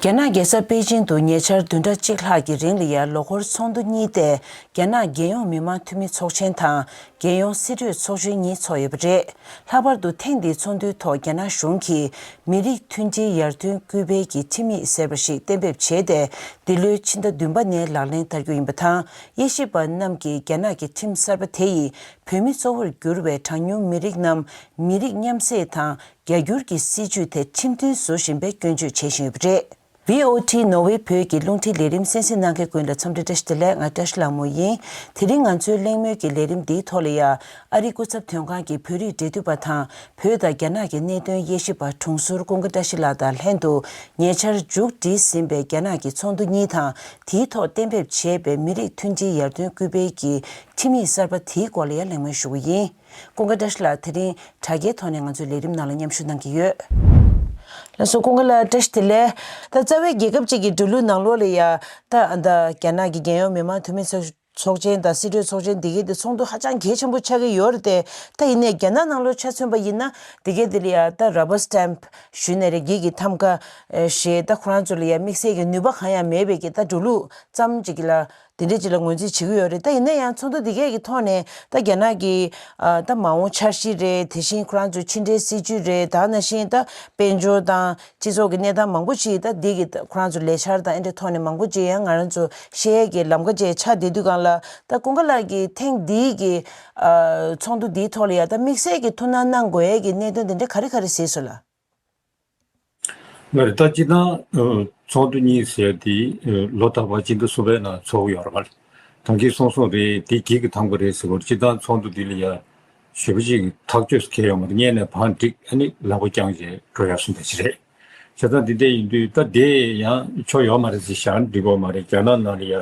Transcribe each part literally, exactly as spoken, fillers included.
རྒྱ་ནག་རྒྱལ་ས་པེ་ཅིང་དུ་ཉེ་ཆར་བདུན་ཕྲག་གཅིག་ལྷག་གི་རིང་ལ་ཡ་ལོ་འཁོར་ཚོགས་འདུ་གཉིས་ཏེ། རྒྱ་ནག་རྒྱལ་ཡོངས་མི་དམངས་འཐུས་མི་ཚོགས་ཆེན་དང་རྒྱལ་ཡོངས་སྲིད་གྲོས་ཚོགས་ཆེན་གཉིས་ཚོགས་ཡོད་པ་རེད། ལྷག་པར་དུ་ཐེངས་འདིའི་ཚོགས་འདུའི་ཐོག་རྒྱ་ནག་གཞུང་གིས་མི་རིགས་མཐུན་སྒྲིལ་ཡར་ཐོན་སྐུལ་སྤེལ་གྱི་ཁྲིམས་ཡིག་ཟེར་བ་ཞིག་གཏན་འབེབས་བྱས་ཏེ། འདི་ལོའི་ཕྱི་ཟླ་བདུན་པ་ནས་ལག་ལེན་བསྟར་རྒྱུ་ཡིན་པ་དང་། དབྱེ་ཞིབ་པ་རྣམས་ཀྱིས་རྒྱ་ནག་གི་ཁྲིམས་གསར་པ་དེ་ཡིས་བོད་མི་གཙོ་བོར་གྱུར་བའི་གྲངས་ཉུང་མི་རིགས་རྣམས་མི་རིགས་མཉམ་བསྲེས་དང་རྒྱ་སྒྱུར་གྱི་སྲིད་བྱུས་དེ་ཁྲིམས་མཐུན་བཟོ་བཞིན་པའི་སྐྱོན་བརྗོད་བྱེད་བཞིན་ཡོད་པ་རེད། བྷི་ཨོ་ཊི་ནོར་ཝེ་བོད་ཀྱི་རླུང་འཕྲིན་ལས་རིམ་གསན་གཟིགས་གནང་མཁན་ཀུན་ལ་འཚམས་འདྲི་བཀྲ་ཤིས་བདེ་ལེགས། ང་བཀྲ་ཤིས་ལྷ་མོ་ཡིན། དེ་རིང་ང་ཚོའི་གླེང་མོལ་གྱི་ལས་རིམ་འདིའི་ཐོག་ལ་ཡ། ཨ་རིའི་སྐུ་ཚབ་དོན་ཁང་གི་བོད་རིགས་འབྲེལ་མཐུད་པ་དང་། བོད་དང་རྒྱ་ནག་གི་གནད་དོན་དབྱེ་ཞིབ་པ་དྲུང་ཟུར་ཀུན་དགའ་བཀྲ་ཤིས་ལགས་དང་ལྷན་དུ། ཉེ་ཆར་མཇུག་སྒྲིལ་ཟིན་པའི་རྒྱ་ནག་གི་ཚོགས་འདུ་གཉིས་དང་། དེའི་ཐོག་གཏན་འབེབས་བྱས་པའི་མི་རིགས་མཐུན་སྒྲིལ་ཡར་ཐོན་སྐུལ་སྤེལ་གྱི་ཁྲིམས་ཡིག་གསར་པ་དེའི་སྐོར་ལ་ཡང་གླེང་མོལ་ཞུ་གི་ཡིན། ཀུན་དགའ་བཀྲ་ཤིས་ལགས་དེ་རིང་དྲ་རྒྱའི་ཐོག་ནས་ང་ཚོའི་ལས་རིམ་ནང་ལ་མཉམ་ཞུགས་གནང་གི་ཡོད། ལགས་སོ། ཀུན་དགའ་ལགས་བཀྲ་ཤིས་བདེ་ལེགས། ད་རྩ་བའི་རྒྱལ་ཁབ་ཅིག་གི་འགྲོ་ལུགས་ནང་ལོགས་ལ་ཡ། ད་ད་རྒྱ་ནག་གི་རྒྱལ་ཡོངས་མི་དམངས་འཐུས་མི་ཚོགས་ཚོགས་ཆེན་དང་སྲིད་གྲོས་ཚོགས་ཆེན་འདི་གའི་དེ་ཚོགས་འདུ་ཧ་ཅང་གལ་ཆེན་པོ་ཆགས་ཀྱི་ཡོད་རེད་དེ། ད་ཡིན་ནའི་རྒྱ་ནག་ནང་ལོགས་ཆ་མཚོན་པ་ཡིན་ན། འདི་གའི་དེ་ལ་ཡ་ད་ར་བར་སི་ཊེམ་པ་ཞུས་ནས་རེད། སྒེར་གྱི་ཐམ་ཀ་ཨེ་ཞེས་ད་ཁོ་རང་ཚོ་ལ་ཡ་དམིགས་བསལ་གྱི་ནུས་པ་གང་ཡང་མེད་པའི་གི་ད་འགྲོ་ལུགས་ཙམ་ཅིག་ལ་དེ་འདྲ་ཅིག་ལ་ངོས་འཛིན་བྱེད་ཀྱི་ཡོད་རེད། ད་ཡིན་ན་ཡང་ཚོགས་འདུ་འདི་གའི་གི་ཐོག་ནས་ད་རྒྱ་ནག་གི་ཨ་ད་མ་འོངས་འཆར་གཞི་རེད། དེ་བཞིན་ཁོ་རང་ཚོའི་ཕྱི་འབྲེལ་སྲིད་ཇུས་རེད། ད་ནང་བཞིན་ད་དཔལ་འབྱོར་དང་སྤྱི་ཚོགས་ཀྱི་གནས་སྟངས་མང་པོ་ཞིག་ད་འདི་གི་ད་ཁོ་རང་ཚོ་ལས་འཆར་དང་ཨེ་འདྲ་ཐོག་ནས་མང་པོ་ཅིག་ཡང་ང་རང་ཚོ་ཤེས་ཡས་ཀྱི་ལམ་ཁ་ཅིག་ཆགས་བསྡད་དུས་སྒང་ལ། ད་ཀུན་དགའ་ལགས་ཀྱིས་ཐེངས་འདིའི་གི་ཨ་ཚོགས་འདུ་འདིའི་ཐོག་ལ་ཡ་ད་དམིགས་བསལ་གྱི་ཐུགས་སྣང་གནང་དགོས་ཡས་ཀྱི་གནད་དོན་དེ་འདྲ་ག་རེ་ག་རེ་གཟིགས་སོང་ལགས། ང་རེ་ད་སྤྱིར་བཏང་ཚོགས་འདུ་གཉིས་ཟེར་དེ་ལོ་རྟག་པར་སྤྱི་ཟླ་གསུམ་པའི་ནང་ཚོགས་ཀྱི་ཡོད་རེད་པ། ད་གིན་སོང་སོང་རེད། དེ་སྒེར་གྱི་ཐམ་ཀ་རེད་ཟེར་བར་སྤྱིར་བཏང་ཚོགས་འདུ་འདི་ལ་ཡ་ཞེ་པོ་ཅིག་ཐག་གཅོད་གལ་ཡོད་མ་རེད། སྔོན་ནས་བང་བསྒྲིགས་ཨ་ནི་ལག་པ་བརྐྱངས་བྱས་འགྲོ་ཡག་བཟོ་འདྲ་ཅིག་རེད། བྱས་ཙང་འདི་འདྲ་ཡིན་དུས་ད་དེ་ཡང་ཆོ་ཡོད་མ་རེད་ཟེར་བཞག་ན་འགྲིག་གི་མ་རེད། རྒྱ་ནག་ནང་ལ་ཡ་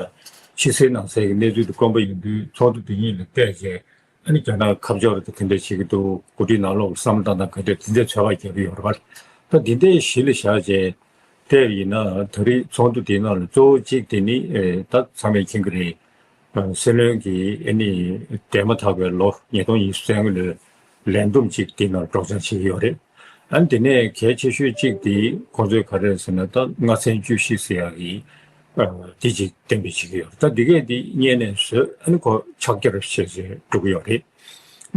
ཕྱི་གསལ་ནང་གསལ་གྱི་གནས་ཚུལ་དེ་དཀོན་པོ་ཡིན་དུས་ཚོགས་འདུ་འདི་གཉིས་ལ་བལྟས་བྱས། ཨ་ནི་རྒྱ་ནག་ཁ་ཕྱོགས་རེ་དང་དེ་འདྲ་བྱེད་ཀྱི་འདུག་འགོ་ཁྲིད་ནང་ལོགས་ལ་བསམ་བློ་བཏང་སྟངས་ག་འདྲ་དེ་འདྲའི་ཚོད་དཔག་རྒྱག་གི་ཡོད་རེད་པ། ད་འདི་འདྲའི་གཞི་ལ་བཞག་བྱས་བལྟས་པ་ཡིན་ན། ད་རེས་ཚོགས་འདུ་དེའི་ནང་ལ་གཙོ་བོ་གཅིག་དེ་ནི་ཨེ་ད་ཚང་མས་མཁྱེན་གྱི་རེད། ཨ་སྲིད་བློན་གྱི་ཨ་ནི་འདས་མ་ཐག་པའི་ལོ་ཉིས་སྟོང་ཉི་ཤུ་རྩ་ལྔ་ལོའི་ལས་བསྡོམས་གཅིག་དེའི་ནང་ལ་སྒྲོག་སྦྱང་བྱེད་ཀྱི་ཡོད་རེད། ཨ་ནི་དེ་ནས་གལ་ཆེ་ཤོས་གཅིག་དེ་ཁོང་ཚོས་ག་རེ་རེད་ཟེར་ན། ད་སྔ་ཚན་བཅུ་བཞི་ཟེར་ཡག་གི་ཨ་དེ་གཅིག་གཏན་འབེབས་བྱེད་ཀྱི་ཡོད་རེད། ད་འདི་གས་དེ་སྔོན་ནས་བཟོས། ཨ་ནི་ཁོ་ཕྱག་བསྐྱར་བྱས་བྱས་འགྲོ་གི་ཡོད་རེད།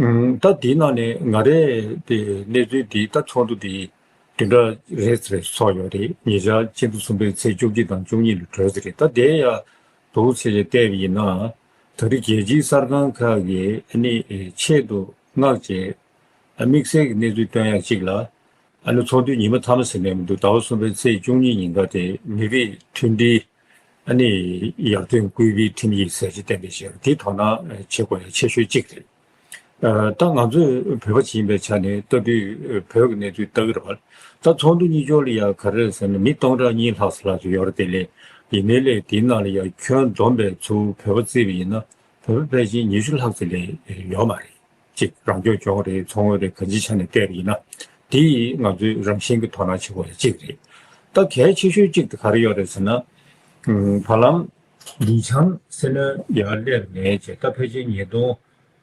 ཨུམ། ད་དེའི་ནང་ནས་ང་རའི་དེ་གནས་ཚུལ་དེ་ད་ཚོགས་འདུ་དེ་བདུན་ཕྲག་རེ་ཙམ་རེ་ཚོགས་ཡོད་རེད། ཉེ་ཆར་སྤྱི་ཟླ་གསུམ་པའི་ཚེས་བཅུ་གཅིག་དང་བཅུ་གཉིས་ལ་གྲོལ་ཟིན་རེད། ད་དེ་ཡང་འདུག་ཟེར་བྱས་བལྟས་པ་ཡིན་ན། ད་རེས་རྒྱལ་སྤྱིའི་གསར་ཁང་ཁག་གིས་ཨ་ནི་ཆེད་དུ་མངགས་བྱས་དམིགས་བསལ་གྱི་གནས་ཚུལ་སྟོན་ཡག་ཅིག་ལ། ཨ་ནི་ཚོགས་འདུའི་ཉི་མ་མཐའ་མ་ཟེར་ནས་མི་འདུག་ཟླ་བ་གསུམ་པའི་ཚེས་བཅུ་གཉིས་ཉིན་ཀ་དེ་མི་རིགས་མཐུན་སྒྲིལ་ཨ་ནི་ཡར་ཐོན་སྐུལ་སྤེལ་ཁྲིམས་ཡིག་ཟེར་ཅིག་གཏན་འབེབས་བྱས་པ་དེ་དོ་སྣང་བྱེད་དགོས་ཡ་ཆེ་ཤོས་གཅིག་རེད། ཨ་ད་ང་ཚོས་བོད་པ་ཅིག་ཡིན་པའི་ཆ་ནས་ལྟ་དུས་བོད་ཀྱི་གནས་ཚུལ་ལྟ་གི་རེད་པ། ད་ཚོགས་འདུ་གཉིས་ཕྱོགས་ལ་ཡ་ག་རེ་རེད་ཟེར་ན། མི་སྟོང་ཕྲག་གཉིས་ལྷག་ཙམ་ལྷག་ཙམ་ཡོད་རེད་དེ་ལས། ཡིན་ནའི་ལས་དེའི་ནང་ལ་ཡ་ཁྱོན་བསྡོམས་པའི་ཚུར་བོད་པ་བརྩིས་པ་ཡིན་ན་བོད་པ་ཕལ་ཆེར་ཉི་ཤུ་ལྷག་ཙམ་ལས་ཡོད་མ་རེད། ཅིག་རང་སྐྱོང་ལྗོངས་རེད། མཚོ་སྔོན་རེད། གང་ཅིའི་ཆ་ནས་བལྟས་པ་ཡིན་ན། དེ་ཡིས་ང་ཚོའི་རང་བཞིན་གྱི་དོ་སྣང་བྱེད་དགོས་ཡ་གཅིག་རེད། ད་གལ་ཆེ་ཤོས་གཅིག་དེ་ག་རེ་ཡོད་རེད་ཟེར་ན། ཨུམ། བར་ལམ་ལི་ཆང་སྲིད་བློན་ཡར་སླེབས་ནས་བྱས། ད་ཕལ་ཆེར་ཉིས་སྟོང་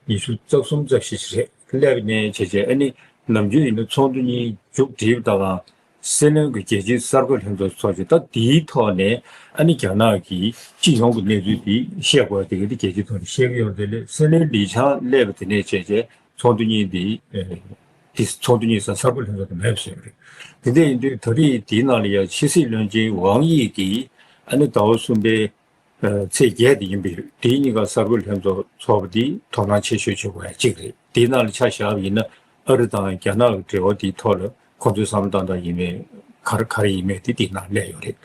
ཉི་ཤུ་རྩ་གསུམ་རྩ་བཞི་ཞིག་རེད། སླེབས་ནས་བྱས་བྱས་ཨ་ནི་ནམ་རྒྱུན་ཡིན་ན་ཚོགས་འདུ་གཉིས་མཇུག་བསྒྲིལ་བ་དང་། སྲིད་བློན་གྱི་རྒྱལ་སྤྱིའི་གསར་འགོད་ལྷན་ཚོགས་ཚོགས་བྱས། ད་དེའི་ཐོག་ནས་ཨ་ནི་རྒྱ་ནག་གི་སྤྱི་ཡོངས་ཀྱི་གནས་ཚུལ་དེ་བཤད་དགོས་དེ་ག་དེ་རྒྱལ་སྤྱིའི་ཐོག་ནས་བཤད་ཀྱི་ཡོད་རེད། དེ་ལས་སྲིད་བློན་ལི་ཆང་སླེབས་པ་དེ་ནས་བྱས་བྱས་ཚོགས་འདུ་གཉིས་དེ་ཨེ་དེ་ཚོགས་འདུ་གཉིས་སམ་གསར་འགོད་ལྷན་ཚོགས་དེ་མེད་པ་བཟོས་ཡོད་རེད། དེ་འདྲ་ཡིན་དུས་ད་རེས་དེའི་ནང་ལ་ཡ་ཕྱི་སྲིད་བློན་ཆེན་ཝང་དབྱི་གིས་ཨ་ནི་ཟླ་བ་གསུམ་པའི་ཚེས་བརྒྱད་དེ་ཡིན་པས། དེའི་ཉིན་ཀ་གསར་འགོད་ལྷན་ཚོགས་ཚོགས་པ་འདི་དོ་སྣང་ཆེ་ཤོས་བྱེད་དགོས་ཡ་གཅིག་རེད། དེའི་ནང་ལ་ཆ་བཞག་པ་ཡིན་ན་ཨ་རི་དང་རྒྱ་ནག་གི་འབྲེལ་བ་འདིའི་ཐོག་ལ་ཁོང་ཚོའི་བསམ་བློ་གཏོང་སྟངས་ཡིན་མིན། ག་རེ་ག་རེ་ཡིན་མིན་དེ་དེའི་ནང་སླེབས་ཡོད་རེད།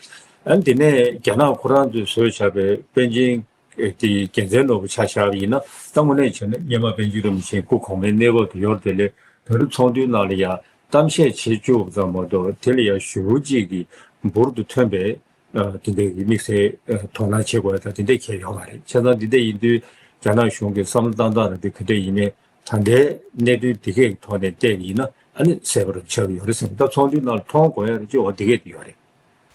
ཨ་ནི་དེ་ནས་རྒྱ་ནག་ཁོ་རང་ཚོས་བཟོས་བཞག་པའི་པེ་ཅིང་དེའི་རྒྱལ་མཚན་ནོར་བུ་ཆ་བཞག་པ་ཡིན་ན། ད་དངོས་གནས་བྱས་ན་སྔོན་མ་པཎ་ཆེན་རིན་པོ་ཆེའི་སྐུ་གོང་མའི་གནས་བབ་དེ་ཡོད་རེད། དེ་ལས་ད་རེས་ཚོགས་འདུའི་ནང་ལ་ཡ་གཏམ་བཤད་བྱེད་བཅུག་པ་ཙམ་མ་གཏོགས་དེ་ལ་ཡ་ཞེ་པོ་ཅིག་གི་འབུར་དུ་ཐོན་པའི་ཨ་དེ་འདྲའི་དམིགས་བསལ་ཨ་དོ་སྣང་བྱེད་དགོས་ཡ་ད་དེ་འདྲའི་གལ་ཡོད་མ་རེད། བྱས་ཙང་དེ་འདྲ་ཡིན་དུས་རྒྱ་ནག་གཞུང་གི་བསམ་བློ་བཏང་སྟངས་ར་དེ་ག་འདྲ་ཡིན་མིན། ད་ལྟའི་གནད་དོན་འདི་གའི་ཐོག་ནས་བལྟས་པ་ཡིན་ན་ཨ་ནི་གསལ་པོ་རང་ཆགས་ཀྱི་ཡོད་རེད་ཟེར་ནས། ད་ཚོགས་འདུའི་ནང་ལ་མཐོང་དགོས་ཡ་རེད་ཅེས་འོ་དེ་གས་དེ་ཡོད་རེད།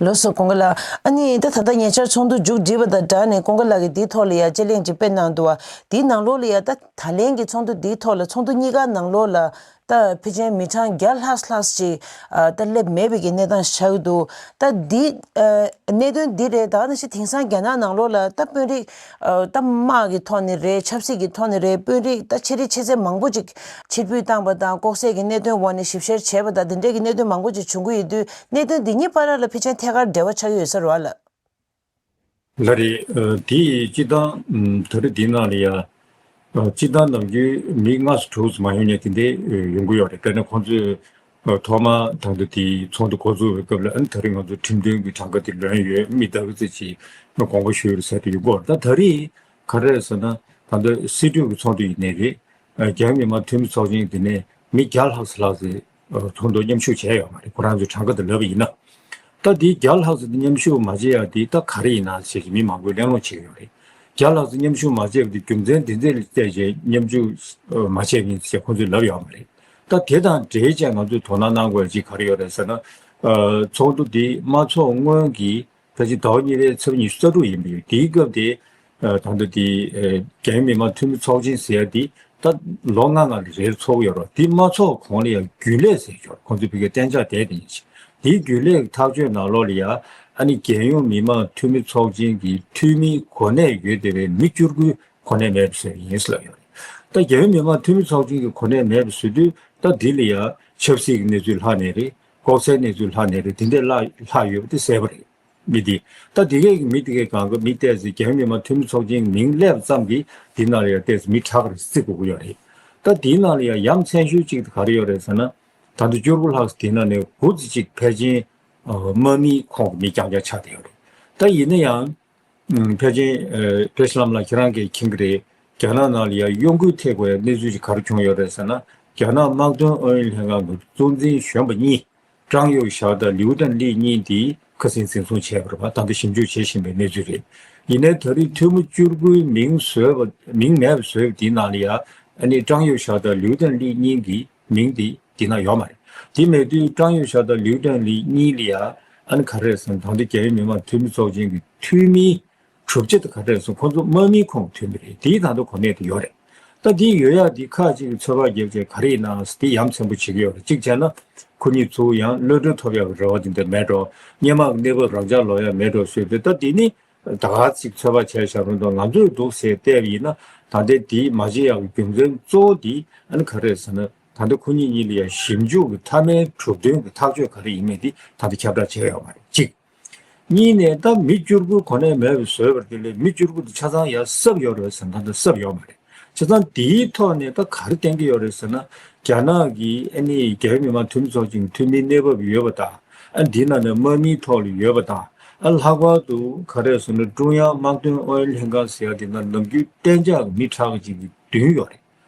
ལགས་སོ། ཀུན་དགའ་ལགས། ཨ་ནི་ད་ད་ལྟ་ཉེ་ཆར་ཚོགས་འདུ་མཇུག་བསྒྲིལ་བ་དང་སྦྲགས་ནས་ཀུན་དགའ་ལགས་ཀྱིས་འདིའི་ཐོག་ལ་ཡ་དཔྱད་གླེང་ཅིག་སྤེལ་གནང་འདུག་བ། དེའི་ནང་ལོགས་ལ་ཡ་ད་ད་ལན་གྱི་ཚོགས་འདུ་འདིའི་ཐོག་ལ་ཚོགས་འདུ་གཉིས་ཀ་ནང་ལོགས་ལ་ ད་ཕལ་ཆེར་མི་གྲངས་བརྒྱ་ལྷག་ལྷག་ཅིག་ཨ་ད་སླེབས་མེད་པའི་གི་གནས་སྟངས་ཆགས་འདུག་ད་འདི་ཨ་གནད་དོན་འདི་རེད། ད་ག་ནང་བཞིན་དེང་སང་རྒྱ་ནག་ནང་ལོགས་ལ་ད་དཔོན་རིགས་ཨ་ད་དམག་གི་ཐོག་ནས་རེད། ཆབ་སྲིད་ཀྱི་ཐོག་ནས་རེད། དཔོན་རིགས་ད་ཆེ་རིགས་ཆེ་ཚད་མང་པོ་ཅིག་ཕྱིར་འབུད་བཏང་པ་དང་། ལྐོག་ཟ་གི་གནད་དོན་འོག་ནས་ཞིབ་བཤེར་བྱས་པ་དང་། དེ་འདྲའི་གི་གནད་དོན་མང་པོ་ཅིག་བྱུང་གི་ཡོད་དུས། གནད་དོན་འདི་གཉིས་བར་ལ་ལ་ཕལ་ཆེར་ཐད་ཀར་འབྲེལ་བ་ཆགས་ཀྱི་ཡོད་ས་རེད་བ་ལགས། ལགས་རེད། ཨ་དེ་སྤྱིར་བཏང་ཨམ་ད་རེས་འདི་ནང་ལ་ཡ་ཨ་སྤྱིར་བཏང་ནམ་རྒྱུན་མི་ལྔ་སུ་དྲུག་སུ་མ་ཡོང་ཉན་དེ་འདྲ་ཨ་ཡོང་གི་ཡོད་རེད། དཔེར་ན་ཁོང་ཚོས་ཨ་ཐོག་མ་ད་ལྟ་དེ་ཚོགས་འདུ་འགོ་འཛུགས་པའི་སྐབས་ལ། ཨ་ནི་ད་རེས་ང་ཚོ་ཁྲིམས་དོན་གྱི་གྲངས་ཀ་དེ་ལོན་ཡོད། མི་ལྔ་ཙམ་ཅིག་དགོངས་པ་ཞུས་ཡོད་ཟེར་དེ་ཡོང་གི་ཡོད་རེད། ད་ད་རེས་ག་རེ་རེད་ཟེར་ན། ད་ལྟ་སྲིད་གྲོས་ཀྱི་ཚོགས་འདུ་ཡིན་ནའི་རེད། ཨ་རྒྱ་མི་མང་འཐུས་མི་ཚོགས་ཆེན་དེ་ནས་མི་བརྒྱ་ལྷག་ཙམ་ལྷག་ཙམ་ཨ་ཚོགས་འདུར་མཉམ་ཞུགས་བྱས་ཡོད་མ་རེད། ཁོ་རང་ཚོའི་གྲངས་ཀ་དེ་ལབ་པ་ཡིན་ན། ད་དེ་བརྒྱ་ལྷག་ཙམ་དེ་མཉམ་ཞུགས་མ་བྱས་ཡ་དེ་ད་ག་རེ་ཡིན་ན་ཞེས་མི་མང་པོས་གླེང་སློང་བྱེད་ཀྱི་ཡོད་རེད། བརྒྱ་ལྷག་ཙམ་མཉམ་ཞུགས་མ་བྱས་པ་དེ་རྒྱུ་མཚན་འདི་འདྲ་ལ་བལྟས་བྱས་མཉམ་ཞུགས་ཨ་མ་བྱས་པ་ཡིན་ཞེས་ཁོང་ཚོས་ལབ་ཡོད་མ་རེད། ད་དེ་དང་འབྲེལ་བྱས་ང་ཚོས་དོ་སྣང་གནང་དགོས་ཡ་ཅིག་ག་རེ་ཡོད་རེད་ཟེར་ན། ཨ་ཚོགས་འདུ་དེ་མ་ཚོགས་སྔོན་གྱི་ཕལ་ཆེར་ཟླ་བ་གཉིས་པའི་ཚེས་ཉི་ཤུ་རྩ་དྲུག་ཡིན་པ་ཡོད། དེའི་སྐབས་དེ་ཨ་ད་ལྟ་དེ་ཨ་རྒྱ་མི་མི་དམངས་འཐུས་མི་ཚོགས་ཆེན་ཟེར་ཡ་དེ་ད་ལོ་ལྔ་ལྔ་ལ་རེ་ཚོགས་ཡོད་རེད། དེ་མ་ཚོགས་གོང་ལ་ཡང་རྒྱུན་ལས་ཟེར་ཡོད་རེད། ཁོང་ཚོའི་བོད་སྐད་གཏན་འཇགས་དེ་དེ་ཡིན་ཞིང་། དེའི་རྒྱུན་ལས་ཀྱི་ཐག་གཅོད་ནང་ལོགས་ལ་ཡང་ཨ་ནི་རྒྱལ་ཡོངས་མི་དམངས་འཐུས་མི་ཚོགས་ཆེན་གྱི་འཐུས་མིའི་གོ་གནས་ཡོད་བསྡད་པའི་མི་བཅུ་དགུའི་གོ་གནས་མེད་པ་བཟོས་ཡིན་ཟེར་ལབ་ཡོད་རེད། ད་རྒྱལ་ཡོངས་མི་དམངས་འཐུས་མི་ཚོགས་ཆེན་གྱི་གོ་གནས་མེད་པ་བཟོས་དུས། ད་འདི་ལ་ཡང་ཆབ་སྲིད་ཀྱི་གནས་ཚུལ་ལྷག་ནས་རེད། ལྐོག་ཟའི་གནས་ཚུལ་ལྷག་ནས་རེད། དེ་འདྲས་ལྷག་ལྷག་ཡོད་པ་དེ་གསལ་པོ་རེད། མི་དེ་ད་དེ་གས་ཀྱི་མི་དེ་གས་གང་ག་མི་བལྟས་ཚེ་རྒྱལ་ཡོངས་མི་དམངས་འཐུས་མི་ཚོགས་ཆེན་མིང་སླེབས་ཙམ་གྱིས་དེ་ནང་ལ་ཡང་བལྟས་ཚེ་མི་ཁྲག་རེ་བརྩི་དགོས་ཀྱི་ཡོད་རེད། ད་དེའི་ནང་ལ་ཡང་ཡ་མཚན་ཤོས་གཅིག་དེ་ག་རེ་ཡོད་རེད་ཟེར་ན། ད་ལྟ་བཅུ་དགུ་ལྷག་དེ་ནང་ནས་དགུ་ཙམ་ཅིག་ཕལ་ཆེར་ཨ་དམག་མིའི་ཁོངས་ཀྱི་མི་རྐྱང་རྐྱང་ཆགས་བསྡད་ཡོད་རེད། ད་ཡིན་ན་ཡང་ཕལ་ཆེར་ཨ་བཀྲ་ཤིས་ལྷ་མོ་ལགས་ཁྱེད་རང་གིས་མཁྱེན་གྱི་རེད། རྒྱ་ནག་ནང་ལ་ཡང་གཡོ་འགུལ་ཐེབས་དགོས་ཡ་གནས་ཚུལ་ཅིག་ག་རེ་བྱུང་ཡོད་རེད་ཟེར་ན། རྒྱ་ནག་དམག་དོན་ཨུ་ཡོན་ལྷན་ཁང་གི་གཙོ་འཛིན་གཞོན་པ་གཉིས། ཀྲང་ཡོ་ཞའོ་དང་ལིའུ་ཏན་ལི་གཉིས་དེ་ཁ་སང་འཛིན་བཟུང་བྱས་པ་རེད་པ། ད་ལྟ་ཞིབ་འཇུག་བྱེད་བཞིན་པའི་གནས་ཚུལ་རེད། ཡིན་ནའི་ད་རེས་འཐུས་མི་བཅུ་དགུའི་མིང་བཟོས་པ། མིང་མེད་པ་བཟོས་པ་དེའི་ནང་ལ་ཡ་ཨ་ནི་ཀྲང་ཡོ་ཞའོ་དང་ལིའུ་ཏན་ལི་གཉིས་ཀྱི་མིང་དེ་དེ་ན་ཡོད་མ་རེད། དེ་མེད་དུས་ཀྲང་ཡོ་ཞའོ་དང་ལིའུ་ཏན་ལི་གཉིས་ལ་ཡ་ཨ་ནི་ག་རེ་རེད་ཟེར་ན། ད་ལྟ་རྒྱལ་ཡོངས་མི་དམངས་འཐུས་མི་ཚོགས་ཆེན་གྱི་འཐུས་མིའི་གྲུབ་ཆ་དེ་ག་འདྲ་སོང་། ཁོང་ཚོ་དམག་མིའི་ཁོངས་ཐོན་པ་རེད། དེའི་ད་ལྟ་གོ་གནས་དེ་ཡོད་རེད། ད་དེ་ཡོད་ཡག་དེ་ཁག་ཅིག་གིས་ཚོད་དཔག་བརྒྱབ་བྱས་ག་རེ་ཡིན་ན་དེ་ཡ་མཚན་པོ་བྱེད་ཀྱི་ཡོད་རེད། གཅིག་བྱས་ན་ཁོ་གཉིས་ཚོ་ཡང་གློད་གྲོལ་ཐོབ་ཡག་གི་རེ་བ་དེ་འདྲ་མེད་འགྲོ། སྔོན་མ་གི་གནས་བབ་རང་འཇགས་ལོག་ཡག་མེད་འགྲོ་ཞུས་ཏེ། ད་དེ་ནི་ད་ག་ཅིག་ཚོད་དཔག་བྱས་བཞག་རུང་། ད་ང་ཚོས་འདུག་ཟེར་བལྟས་པ་ཡིན་ན། ད་ལྟའི་དེ་མ་བྱེད་ཡག་གི་རྒྱུ་མཚན་གཙོ་བོ་དེ་ཨ་ནི་ག་རེ་རེད་ཟེར་ན། ད་ལྟ་ཁོ་གཉིས་གཉིས་ལ་ཡང་ཞིབ་འཇུག་གི་མཐའ་མའི་གྲུབ་དོན་གྱི་ཐག་གཅོད་ག་རེ་ཡིན་མིན་དེ་ད་ལྟ་ཁྱབ་བསྒྲགས་བྱས་ཡོད་མ་རེད། གཅིག་གཉིས་ནས་ད་མི་བཅུ་དགུ་གོ་གནས་མེད་པའི་བཟོས་པ་དེ་ལས་མི་བཅུ་དགུ་དེ་ཆ་ཚང་ཡར་གསབ་ཡོད་རེད་ཟེར་ན། ད་ལྟ་གསབ་ཡོད་མ་རེད། བྱས་ཙང་དེའི་ཐོག་ནས་ད་ག་རེ་བསྟན་གྱི་ཡོད་རེད་ཟེར་ན། རྒྱ་ནག་གི་ཨ་ནི་རྒྱལ་ཡོངས་མི་དམངས་འཐུས་མི་ཚོགས་ཆེན་གྱི་འཐུས་མིའི་གནས་བབ་ཡོད་པ་དང་། ཨ་འདི་ནང་ནས་དམག་མིའི་ཐོག་ལ་ཡོད་པ་དང་། ཨ་ལྷག་པར་དུ་ག་རེ་ཟེར་ན། ཀྲུང་དབྱང་དམག་དོན་ཨུ་ཡོན་ལྷན་ཁང་ཟེར་ཡ་དེ་ནང་ནམ་རྒྱུན་གཏན་འཇགས་ཀྱི་མི་ཁྲག་ཅིག་གི་བདུན་ཡོད་རེད།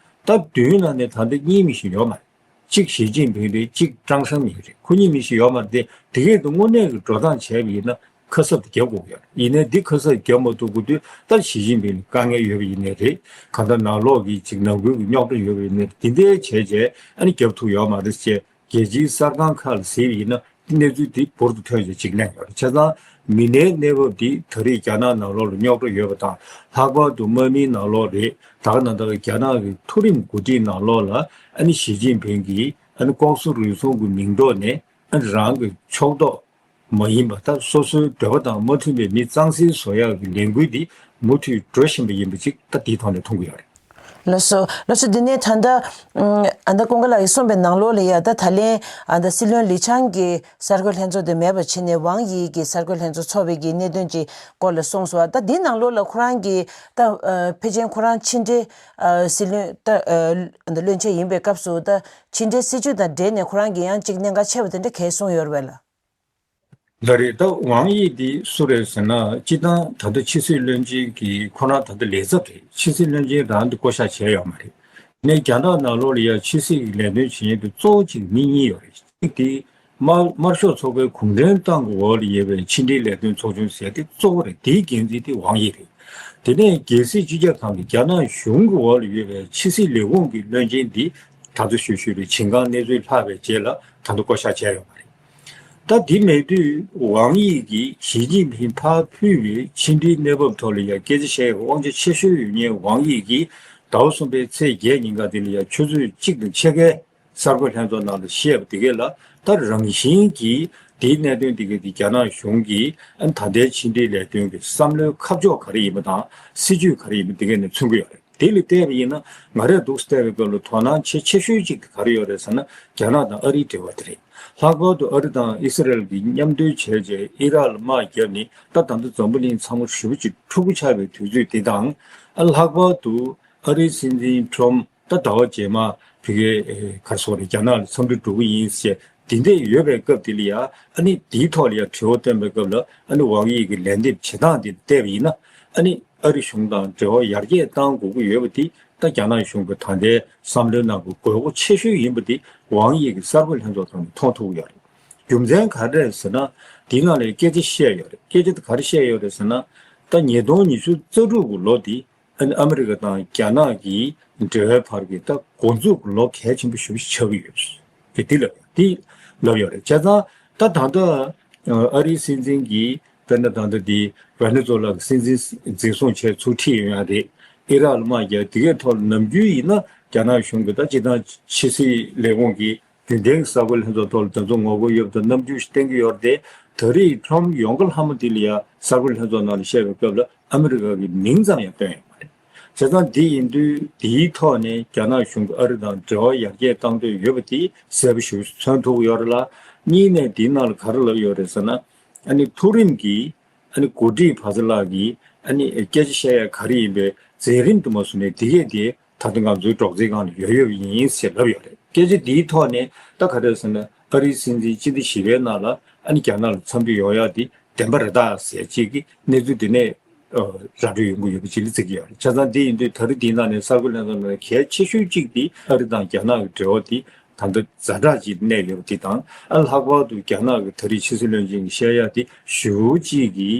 ད་བདུན་ནང་ནས་ད་ལྟ་གཉིས་མི་ཞིག་ཡོད་མ་རེད། གཅིག་ཞི་ཅིན་ཕིང་རེད། གཅིག་ཀྲང་ཧྲེང་མིང་རེད། ཁོ་གཉིས་མི་ཞིག་ཡོད་མ་རེད་དེ། དེ་གས་དུ་དངོས་གནས་ཀྱི་འགྲོ་སྟངས་བྱས་པ་ཡིན་ན་ཁ་གསབ་དེ་རྒྱབ་དགོས་ཀྱི་ཡོད་རེད། ཡིན་ནའི་འདི་ཁ་གསབ་རྒྱབ་མ་ཐུབ་དགོས་དུས། ད་ཞི་ཅིན་ཕིང་ལ་དཀའ་ངལ་ཡོད་པ་ཡིན་ནའི་རེད། གང་ལྟར་ནང་ལོགས་ཀྱི་ཅིག་ནང་ཁུལ་གྱི་རྙོག་དྲ་ཡོད་པ་ཡིན་ནའི་རེད། དེ་འདྲའི་བྱས་བྱས་ཨ་ནི་རྒྱབ་ཐུབ་ཡོད་མ་རེད་ཅེས་རྒྱལ་སྤྱིའི་གསར་ཁང་ཁག་ལ་གཟིགས་པ་ཡིན་ན། གནས་ཚུལ་འདི་འབུར་དུ་ཐོན་བྱས་ཅིག་གླེང་ཡོད་རེད། བྱས་ཙང་མི་སྣའི་གནས་བབ་འདི་ད་རེས་རྒྱ་ནག་ནང་ལོགས་ལ་རྙོག་དྲ་ཡོད་པ་དང་། ལྷག་པར་དུ་དམག་མིའི་ནང་ལོགས་རེད། ད་ག་ནང་ལྟར་རྒྱ་ནག་གི་མཐོ་རིམ་འགོ་ཁྲིད་ནང་ལོགས་ལ་ཨ་ནི་ཞི་ཅིན་ཕིང་གིས་ཨ་ནི་ལྐོག་ཟ་རུལ་སུངས་ཀྱི་མིང་ཐོག་ནས་ཨ་ནི་རང་གི་ཕྱོགས་གཏོགས་མ་ཡིན་པ། ད་སོ་སོའི་འདོད་པ་དང་མ་མཐུན་པའི་མི་གཙང་སེལ་བཟོ་ཡག་གི་ལས་འགུལ་འདི་མུ་མཐུད་འགྲོ་བཞིན་པ་ཡིན་པ་ཅིག་ད་འདིའི་ཐོག་ནས་མཐོང་གི་ཡོད་རེད། ལགས་སོ། ལགས་སོ། འདི་ནས་ད་ལྟ་ཨ་ད་ཀུན་དགའ་ལགས་ཀྱིས་གསུངས་པའི་ནང་ལོགས་ལ་ཡ། ད་ད་ལན་ཨ་ད་སྲིད་བློན་ལི་ཆང་གི་གསར་འགོད་ལྷན་ཚོགས་དེ་མེད་པ་བྱས་ནས་ཝང་དབྱི་གི་གསར་འགོད་ལྷན་ཚོགས་ཚོགས་པའི་གི་གནད་དོན་གྱི་སྐོར་ལ་གསུངས་སོང་བ། ད་འདི་ནང་ལོགས་ལ་ཁོ་རང་གིས་ད་ཨ་ཕལ་ཆེར་ཁོ་རང་ཕྱི་འབྲེལ་ཨ་སྲིད་བློན་ད་ཨ་ད་བློན་ཆེན་ཡིན་པའི་སྐབས་སུ། ད་ཕྱི་འབྲེལ་སྲིད་བྱུས་དང་འབྲེལ་ནས་ཁོ་རང་གིས་ཡང་ཅིག་གནད་འགག་ཆེ་བ་དེ་འདྲ་གས་གསུངས་ཡོད་རེད་པས་ལགས། ལགས་རེད། ད་ཝང་དབྱི་འདི་སུ་རེད་ཟེར་ན། སྤྱིར་བཏང་ད་ལྟ་ཕྱི་སྲིད་བློན་ཆེན་གྱི་ཁོ་རང་ད་ལྟ་ལས་ཚབ་རེད། ཕྱི་སྲིད་བློན་ཆེན་རང་འདི་བསྐོ་བཞག་བྱས་ཡོད་མ་རེད། ནས་རྒྱ་ནག་ནང་ལོགས་ལ་ཡ་ཕྱི་སྲིད་ཀྱི་ལས་དོན་བྱེད་མཁན་དེ་གཙོ་བོ་གཅིག་མི་གཉིས་ཡོད་རེད། གཅིག་དེ་དམར་དམར་ཤོག་ཚོགས་པའི་གུང་ཁྲན་ཏང་གི་འོག་ལ་ཡོད་པའི་ཕྱི་འབྲེལ་ལས་དོན་ཚོགས་ཆུང་ཟེར་དེ་གཙོ་བོ་རེད། དེའི་འགན་འཛིན་དེ་ཝང་དབྱི་རེད། དེ་ནས་རྒྱལ་སྲིད་སྤྱི་ཁྱབ་ཁང་གི་རྒྱ་ནག་གཞུང་གི་འོག་ལ་ཡོད་པའི་ཕྱི་སྲིད་ལས་ཁུངས་ཀྱི་བློན་ཆེན་འདི་ད་ལྟ་ཞུ་ཞུས་པའི་ཆིང་ཀང་གནས་ཚུལ་ལྷག་པའི་རྗེས་ལ་ད་ལྟ་བསྐོ་བཞག་བྱས་ཡོད་པ་རེད། ད་འདི་མེད་དུས་ཝང་དབྱི་གིས་ཞི་ཅིན་ཕིང་ཕར་ཕུད་པའི་ཕྱི་འབྲེལ་གནས་བབ་ཐོག་ལ་ཡང་སྐད་ཆ་བཤད་ཡག་དབང་ཆ་ཆེ་ཤོས་ཡོད་མཁན་ཝང་དབྱི་གིས་ཟླ་བ་གསུམ་པའི་ཚེས་བརྒྱད་ཉིན་ཀ་དེ་ལ་ཡང་ཆུ་ཚོད་གཅིག་དང་ཕྱེད་ཀའི་ གསར་འགོད་ལྷན་ཚོགས་ནང་ལ་བཤད་པ་དེ་གས་ལ་ད་རང་བཞིན་གྱིས་དེའི་གནད་དོན་དེ་གས་དེ་རྒྱ་ནག་གཞུང་གིས་ཨ་ནི་ད་ལྟའི་ཕྱི་འབྲེལ་ལས་དོན་གྱི་བསམ་བློའི་ཁ་ཕྱོགས་ག་རེ་ཡིན་པ་དང་སྲིད་ཇུས་ག་རེ་ཡིན་པ་དེ་གས་ནས་མཚོན་གྱི་ཡོད་རེད། དེ་ལ་བལྟས་པ་ཡིན་ན་ང་རས་འདུག་སེ་བལྟས་པའི་སྐབས་ལ་དོ་སྣང་ཆེ་ཆེ་ཤོས་གཅིག་དེ་ག་རེ་ཡོད་རེད་ཟེར་ན་རྒྱ་ནག་དང་ཨ་རིའི་འབྲེལ་བ་དེ་རེད། ལྷག་པར་དུ་ཨ་རི་དང་ཨི་སི་རེལ་གྱིས་མཉམ་འདོན་བྱས་རྗེས་ཨི་རག་ལ་དམག་བརྒྱབ་ནས་ད་ད་ལྟ་འཛམ་བུ་གླིང་ཚང་མ་ཞེ་པོ་ཅིག་འཁྲུག་པོ་ཆགས་པའི་དུས་ཚོད་དེ་དང་། ཨ་ལྷག་པར་དུ་ཨ་རིའི་སྲིད་འཛིན་ཁྲོམ་ད་ཟླ་བ་རྗེས་མ་ཕ་གིའི་ག་རེ་ཟེར་དགོས་རེད། རྒྱ་ནག་ལ་འཚམས་འདྲི་འགྲོ་གི་ཡིན་ཟེར་དེ་འདྲས་ཡོད་པའི་སྐབས་དེ་ལ་ཡ་ཨ་ནི་དེའི་ཐོག་ལ་ཡ་དྲི་བ་བཏོན་པའི་སྐབས་ལ་ཨ་ནི་ཝང་དབྱི་གི་ལན་འདེབས་བྱེད་སྟངས་དེ་བལྟས་པ་ཡིན་ན་ཨ་ནི་ཨ་རི་གཞུང་དང་འབྲེལ་བ་ཡར་རྒྱས་གཏང་དགོས་ཀྱི་ཡོད་པ་དེ་ད་རྒྱ་ནག་གཞུང་གི་ད་ལྟའི་བསམ་བློའི་ནང་གི་དགོས་མཁོ་ཆེ་ཤོས་ཡིན་པ་དེ་ཝང་དབྱི་གི་གསར་འགོད་ལྷན་ཚོགས་ཐོག་ནས་མཐོང་ཐུབ་ཀྱི་ཡོད་རེད། རྒྱུ་མཚན་ག་རེ་རེད་ཟེར་ན་དེའི་ནང་ལ་སྐད་ཆ་བཤད་ཡོད་རེད། སྐད་ཆ་དེ་ག་རེ་བཤད་ཡོད་རེད་ཟེར་ན་ད་ཉིས་སྟོང་ཉི་ཤུ་རྩ་དྲུག་གི་ལོ་དེ་ཨ་ནི་ཨ་མི་རི་ཀ་དང་རྒྱ་ནག་གི་འབྲེལ་བའི་བར་གྱི་ད་འགོ་འཛུགས་ཀྱི་ལོ་གལ་ཆེན་པོ་ཞེ་པོ་ཞིག་ཆགས་ཀྱི་ཡོད་རེད། དེ་དེ་ལབ་ཡོད་དེ་ལབ་ཡོད་རེད། བྱས་ཙང་ད་ད་ལྟ་ཨ་རིའི་སྲིད་འཛིན་གྱིས་དཔེར་ན་ད་ལྟ་དེ་ཝེ་ནེ་ཛུ་ལ་གི་སྲིད་འཛིན་འཛིན་བཟུང་བྱས་ཚུར་ཁྲིད་ཡོང་ཡ་རེད། ཨི་རག་ལ་དམག་རྒྱག་དེ་གའི་ཐོག་ལ་ནམ་རྒྱུན་ཡིན་ན་རྒྱ་ནག་གཞུང་གི་ད་སྤྱི་བཏང་ཕྱི་སྲིད་ལས་ཁུངས་ཀྱི་རྒྱུན་ལྡན་གྱི་གསར་འགོད་ལྷན་ཚོགས་ཐོག་ལ་དེ་ཚོ་ངོ་རྒོལ་ཡོད་པ་དང་རྣམ་འགྱུར་ཞིག་བསྟན་གྱི་ཡོད་རེད་དེ། ད་རེས་ཁྲོམ་ཡོང་གི་ལྷ་མོ་དེ་ལ་ཡ་གསར་འགོད་ལྷན་ཚོགས་ནང་ལ་བཤད་པའི་སྐབས་ལ་ཨ་མི་རི་ཀ་གི་མིང་ཙམ་ཡང་བཏོན་ཡོད་མ་རེད། བྱས་ཙང་དེ་ཡིན་དུས་དེའི་ཐོག་ནས་རྒྱ་ནག་གཞུང་གིས་ཨ་རི་དང་འབྲེལ་བ་ཡར་རྒྱས་བཏང་འདོད་ཡོད་པ་དེ་གསལ་པོ་ཞེ་པོ་མཚོན་ཐུབ་ཀྱི་ཡོད་རེད་ལ། གཉིས་ནས་དེའི་ནང་ལ་ག་རེ་ལབ་ཡོད་རེད་ཟེར་ན་ཨ་ནི་མཐོ་རིམ་གྱི་ཨ་ནི་འགོ་ཁྲིད་བར་ཙམ་ལགས་ཀྱིས་ཨ་ནི་སྐད་ཆ་བཤད་ཡ་ག་རེ་ཡིན་པའི་མཛད་རིམ་དུ་མ་སོང་ནས་དེ་གས་དེ་ད་ལྟ་ང་ཚོའི་སྒྲོག་འཛིན་སྒང་ལ་ཡོད་ཡོད་ཡིན་ཞེས་ལབ་ཡོད་རེད། སྐད་ཆ་འདིའི་ཐོག་ནས་ད་ག་རེ་ཟེར་ན་ཨ་རིའི་སྲིད་འཛིན་སྤྱི་ཟླ་བཞི་པའི་ནང་ལ་ཨ་ནི་རྒྱ་ནག་ལ་འཚམས་འདྲི་ཡོང་ཡ་དེ་བདེན་པ་རེད་ད་ཟེར་ཅིག་གི་གནས་ཚུལ་དེ་ནས་ར་སྤྲོད་ཡོང་གི་ཡོད་པ་ཅིག་ལ་བརྩི་གི་ཡོད་རེད། བྱས་ཙང་དེ་ཡིན་དུས་ད་རེས་འདིའི་ནང་ནས་གསར་འགོད་ལྷན་ཚོགས་ནང་གལ་ཆེ་ཤོས་གཅིག་དེ་ཨ་རི་དང་རྒྱ་ནག་གི་འབྲེལ་བ་དེ་ད་ལྟ་ཛ་དྲག་ཅིག་གནས་ཡོད་པ་དེ་དང་། ཨ་ལྷག་པར་དུ་རྒྱ་ནག་གི་ད་རེས་ཕྱི་སྲིད་བློན་ཆེན་གྱིས་བཤད་ཡ་དེ་ཞེ་པོ་ཅིག་གི་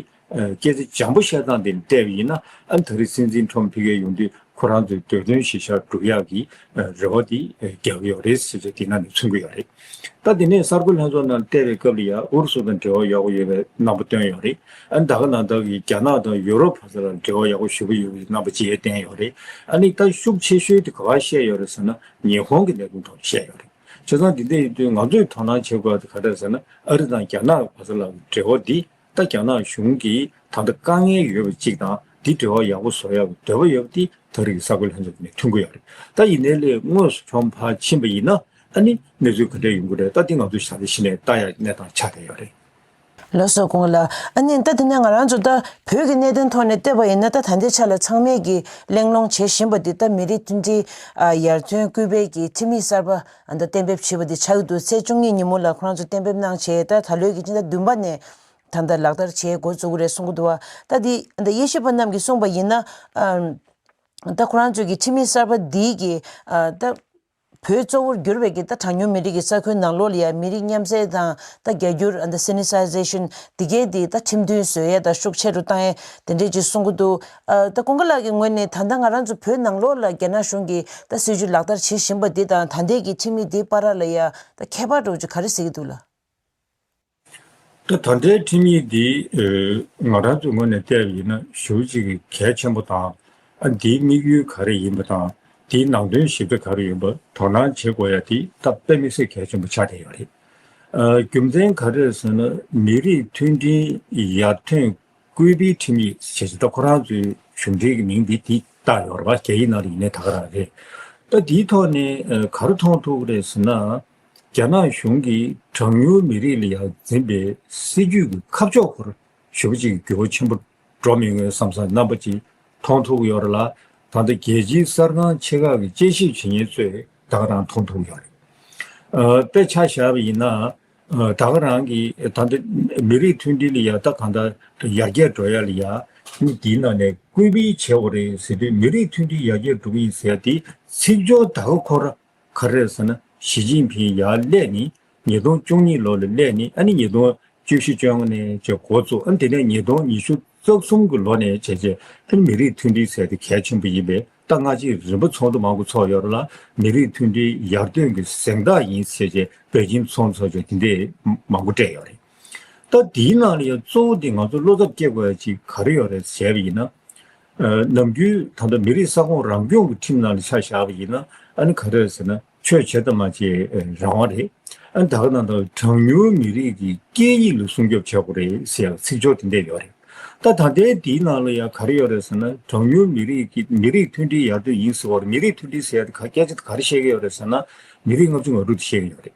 སྐད་ཆ་འཇམ་པོ་བཤད་སྟངས་དེ་ལ་བལྟས་པ་ཡིན་ན་ཨ་ནི་ད་རེས་སྲིད་འཛིན་ཁྲོམ་ཕ་གིར་ཡོང་དུས་ཁོ་རང་ཚོའི་འདོད་དོན་གཞིར་བཞག་སྒྲུབ་ཡག་གི་རེ་བ་དེ་རྒྱག་གི་ཡོད་རེད་ཟེར་ཅིག་དེ་ནང་ནས་མཚོན་གྱི་ཡོད་རེད། ད་དེ་ནས་གསར་འགོད་ལྷན་ཚོགས་ནང་བལྟས་པའི་སྐབས་ལ་ཡ་ཨུ་རུ་སུ་དང་འབྲེལ་བ་ཡག་པོ་ཡོད་པའི་རྣམ་པ་བཏོན་ཡོད་རེད། ཨ་ནི་ད་ག་ནང་ལྟར་གྱི་རྒྱ་ནག་དང་ཡུ་རོབ་བར་ལ་འབྲེལ་བ་ཡག་པོ་ཞེ་པོ་ཡོད་པའི་རྣམ་པ་ཅིག་བསྟན་ཡོད་རེད། ཨ་ནི་ད་ཤུགས་ཆེ་ཤོས་དེ་ག་པར་བཤད་ཡོད་རེད་ཟེར་ན་ཉི་ཧོང་གི་གནད་དོན་ཐོག་བཤད་ཡོད་རེད། བྱས་ཙང་འདི་འདྲ་ཡིན་དུས་ང་ཚོས་དོ་སྣང་བྱེད་དགོས་པ་དེ་ག་རེ་རེད་ཟེར་ན་ཨ་རི་དང་རྒྱ་ནག་བར་ལ་འབྲེལ་བ་འདི་ད་རྒྱ་ནག་གཞུང་གིས་ད་ལྟ་དཀའ་ངལ་ཡོད་པ་གཅིག་དང་འདི་འབྲེལ་བ་ཡག་པོ་བཟོ་ཡག་གི་འདོད་པ་ཡོད་པ་འདི་ད་རེས་ཀྱི་གསར་འགོད་ལྷན་ཚོགས་ནས་ཐོན་གྱི་ཡོད་རེད། ད་ཡིན་ནའི་ལས་དངོས་སུ་ཁྲོམ་ཕར་ཕྱིན་པ་ཡིན་ན་ཨ་ནི་གནས་ཚུལ་ག་འདྲ་ཡོང་གི་རེད། ད་འདི་ང་ཚོས་ཞག་རེ་བཞིན་ནས་ལྟ་ཡག་གནས་སྟངས་ཆགས་བསྡད་ཡོད་རེད། ལགས་སོ་སྐུ་ངོ་ལགས། ཨ་ནི་ད་དེ་ནས་ང་རང་ཚོ་ད་བོད་ཀྱི་གནད་དོན་ཐོག་ནས་བལྟས་པ་ཡིན་ན་ད་ད་ལྟའི་ཆ་ལ་ཚང་མས་ཀྱིས་གླེང་སློང་བྱེད་བཞིན་པ་འདི་ད་མི་རིགས་མཐུན་སྒྲིལ་ཨ་ཡར་ཐོན་སྐུལ་སྤེལ་གྱི་ཁྲིམས་ཡིག་གསར་པ་ཨ་ད་གཏན་འབེབས་བྱས་པ་འདི་ཆགས་ཀྱི་འདུག་ཚེས་བཅུ་གཉིས་ཉིན་མོ་ལ་ཁོ་རང་ཚོ་གཏན་འབེབས་གནང་བྱས་ད་ད་ལོའི་གི་ཕྱི་ཟླ་བདུན་པ་ནས་ད་ལྟ་ལག་བསྟར་བྱེད་འགོ་བཙུགས་ཀྱི་རེད་གསུང་གི་འདུག་བ། ད་འདི་ད་དབྱེ་ཞིབ་པ་རྣམས་ཀྱིས་གསུངས་པ་ཡིན་ན་ཨ་ད་ཁོ་རང་ཚོའི་གི་ཁྲིམས་ཡིག་གསར་པ་འདིའི་གི་ཨ་ད་བོད་གཙོ་བོར་གྱུར་པའི་གི་ད་གྲངས་ཉུང་མི་རིགས་ཀྱི་ས་ཁུལ་ནང་ལོགས་ལ་ཡང་མི་རིགས་མཉམ་བསྲེས་དང་ད་རྒྱ་སྒྱུར་and the Sinicization་འདི་གའི་འདི་ད་ཁྲིམས་མཐུན་བཟོ་ཡས་ད་ཤུགས་ཆེ་རུ་བཏང་ཡས་དེ་འདྲས་ཅིག་གསུང་གི་འདུག་ཨ་ད་ཀུན་དགའ་ལགས་ཀྱི་ངོས་ནས་ད་ལྟ་ང་རང་ཚོ་བོད་ནང་ལོགས་ལ་རྒྱ་ནག་གཞུང་གིས་ད་སྲིད་ཇུས་ལག་བསྟར་བྱེད་བཞིན་པ་འདི་དང་ད་ལྟའི་གི་ཁྲིམས་ཡིག་འདིའི་བར་ལ་ཡ་ད་ཁྱད་པར་འདྲ་བོ་ཅིག་ག་རེ་གཟིགས་ཀྱི་འདུག་ལགས། ད་ད་ལྟའི་ཁྲིམས་ཡིག་འདི་ཨ་ང་རང་ཚོའི་ངོས་ནས་བལྟས་པ་ཡིན་ན་ཞེ་པོ་ཅིག་གི་གལ་ཆེན་པོ་དང་ཨ་འདིའི་དམིགས་ཡུལ་ག་རེ་ཡིན་པ་དང་འདིའི་ནང་དོན་ཞིབ་ཕྲ་ག་རེ་ཡིན་པ་དོ་སྣང་བྱེད་དགོས་ཡ་དེ་ད་དཔེ་མི་སྲིད་གལ་ཆེན་པོ་ཆགས་བསྡད་ཡོད་རེད། ཨ་རྒྱུ་མཚན་ག་རེ་རེད་ཟེར་ན་མི་རིགས་མཐུན་སྒྲིལ་ཡར་ཐོན་སྐུལ་སྤེལ་ཁྲིམས་ཡིག་ཞེས་ད་ཁོ་རང་ཚོའི་གཞུང་འབྲེལ་གྱི་མིང་འདི་འདི་བཏགས་ཡོད་རེད་པ། རྒྱ་ཡིག་ནང་ལ་ཡིན་ནའི་ད་ག་རང་རེད། ད་འདིའི་ཐོག་ནས་ཨ་ག་རེ་མཐོང་ཐུབ་ཀྱི་རེད་ཟེར་ན། རྒྱ་ནག་གཞུང་གིས་གྲངས་ཉུང་མི་རིགས་ལ་ཡང་འཛིན་པའི་སྲིད་ཇུས་ཀྱི་ཁ་ཕྱོགས་སྐོར་ཞེ་པོ་ཅིག་འགྱུར་བ་ཆེན་པོ་འགྲོ་མི་ཡོང་བསམ་བསམ་རྣམ་པ་ཅིག་མཐོང་ཐུབ་ཀྱི་ཡོད་རེད་ལ། ད་ལྟ་རྒྱལ་སྤྱིའི་གསར་ཁང་ཆེ་ཁག་གི་དཔྱད་ཞིབ་བྱེད་མཁན་ཚོས་ད་ག་རང་མཐོང་ཐུབ་ཀྱི་ཡོད་རེད། ཨ་དཔེ་ཆ་བཞག་པ་ཡིན་ན། ཨ་ད་ག་རང་གིས་ད་ལྟ་མི་རིགས་མཐུན་སྒྲིལ་ལ་ཡ་ད་གང་ལྟར་ཡར་རྒྱས་འགྲོ་ཡ་ལ་ཡ་མི་འདིའི་ནང་ནས་སྐུལ་སྤེལ་བྱེད་དགོས་རེད་ཟེར་དུས་མི་རིགས་མཐུན་སྒྲིལ་ཡར་རྒྱས་འགྲོ་གི་ཡིན་ཟེར་ཡ་དེ་ཚིག་སྦྱོར་ད་ག་ཁོ་ར། ག་རེ་རེད་ཟེར་ན་ཞི་ཅིན་ཕིང་ཡར་སླེབས་ནས་ཉིས་སྟོང་བཅུ་གཉིས་ལོ་ལ་སླེབས་ནས་ཨ་ནི་ཉིས་སྟོང་བཅུ་བཞི་བཅོ་ལྔ་ནས་བྱས་འགོ་བཙུགས། ཨ་ནི་དེ་ནས་ཉིས་སྟོང་ཉི་ཤུ་རྩ་གསུམ་གྱི་ལོ་ནས་བྱས་བྱས་ཨ་ནི་མི་རིགས་མཐུན་སྒྲིལ་ཟེར་དེ་གལ་ཆེན་པོ་ཡིན་པས་ད་སྔ་ཕྱི་རིམ་པ་ཚོགས་འདུ་མང་པོ་ཚོགས་ཡོད་རེད་ལ། མི་རིགས་མཐུན་སྒྲིལ་ཡར་ཐོན་གྱི་གཟེངས་རྟགས་ཡིན་ཟེར་བྱས་པེ་ཅིན་ཚོགས་འདུ་ཚོགས་བྱས་དེ་འདྲས་མང་པོ་སྤྲད་ཡོད་རེད། ད་དེའི་ནང་ལ་ཡང་གཙོ་བོ་དེ་ང་ཚོ་བློ་འཚབ་སྐྱེ་དགོས་ཡ་ཅིག་ག་རེ་ཡོད་རེད་ཟེར་བ་ཡིན་ན། ཨ་ནམ་རྒྱུན་ད་ལྟ་མི་རིགས་ས་ཁོངས་རང་སྐྱོང་གི་ཁྲིམས་ནང་ལ་ཆ་བཞག་པ་ཡིན་ན་ཨ་ནི་ག་རེ་རེད་ཟེར་ན་ ཆོས་བྱེད་དང་མ་བྱེད་རང་དབང་རེད། ཨ་ནི་ད་ག་ནང་ལྟར་གྲངས་ཉུང་མི་རིགས་ཀྱི་སྐད་ཡིག་ལ་སྲུང་སྐྱོབ་བྱེད་དགོས་རེད་ཟེར་ཡག་ཚིག་སྦྱོར་དེ་འདྲ་ཡོད་རེད། ད་ད་ལྟའི་འདིའི་ནང་ལ་ཡང་ག་རེ་ཡོད་རེད་ཟེར་ན། གྲངས་ཉུང་མི་རིགས་ཀྱི་མི་རིགས་མཐུན་སྒྲིལ་ཡར་ཐོན་ཡིན་ཟེར་བ་རེད། མི་རིགས་མཐུན་སྒྲིལ་ཟེར་ཡག་དེ་ག་སྐད་ཆ་དེ་ག་རེ་བཤད་ཀྱི་ཡོད་རེད་ཟེར་ན། མི་རིགས་ལྔ་བཅུ་ང་དྲུག་དེ་བཤད་ཀྱི་ཡོད་རེད།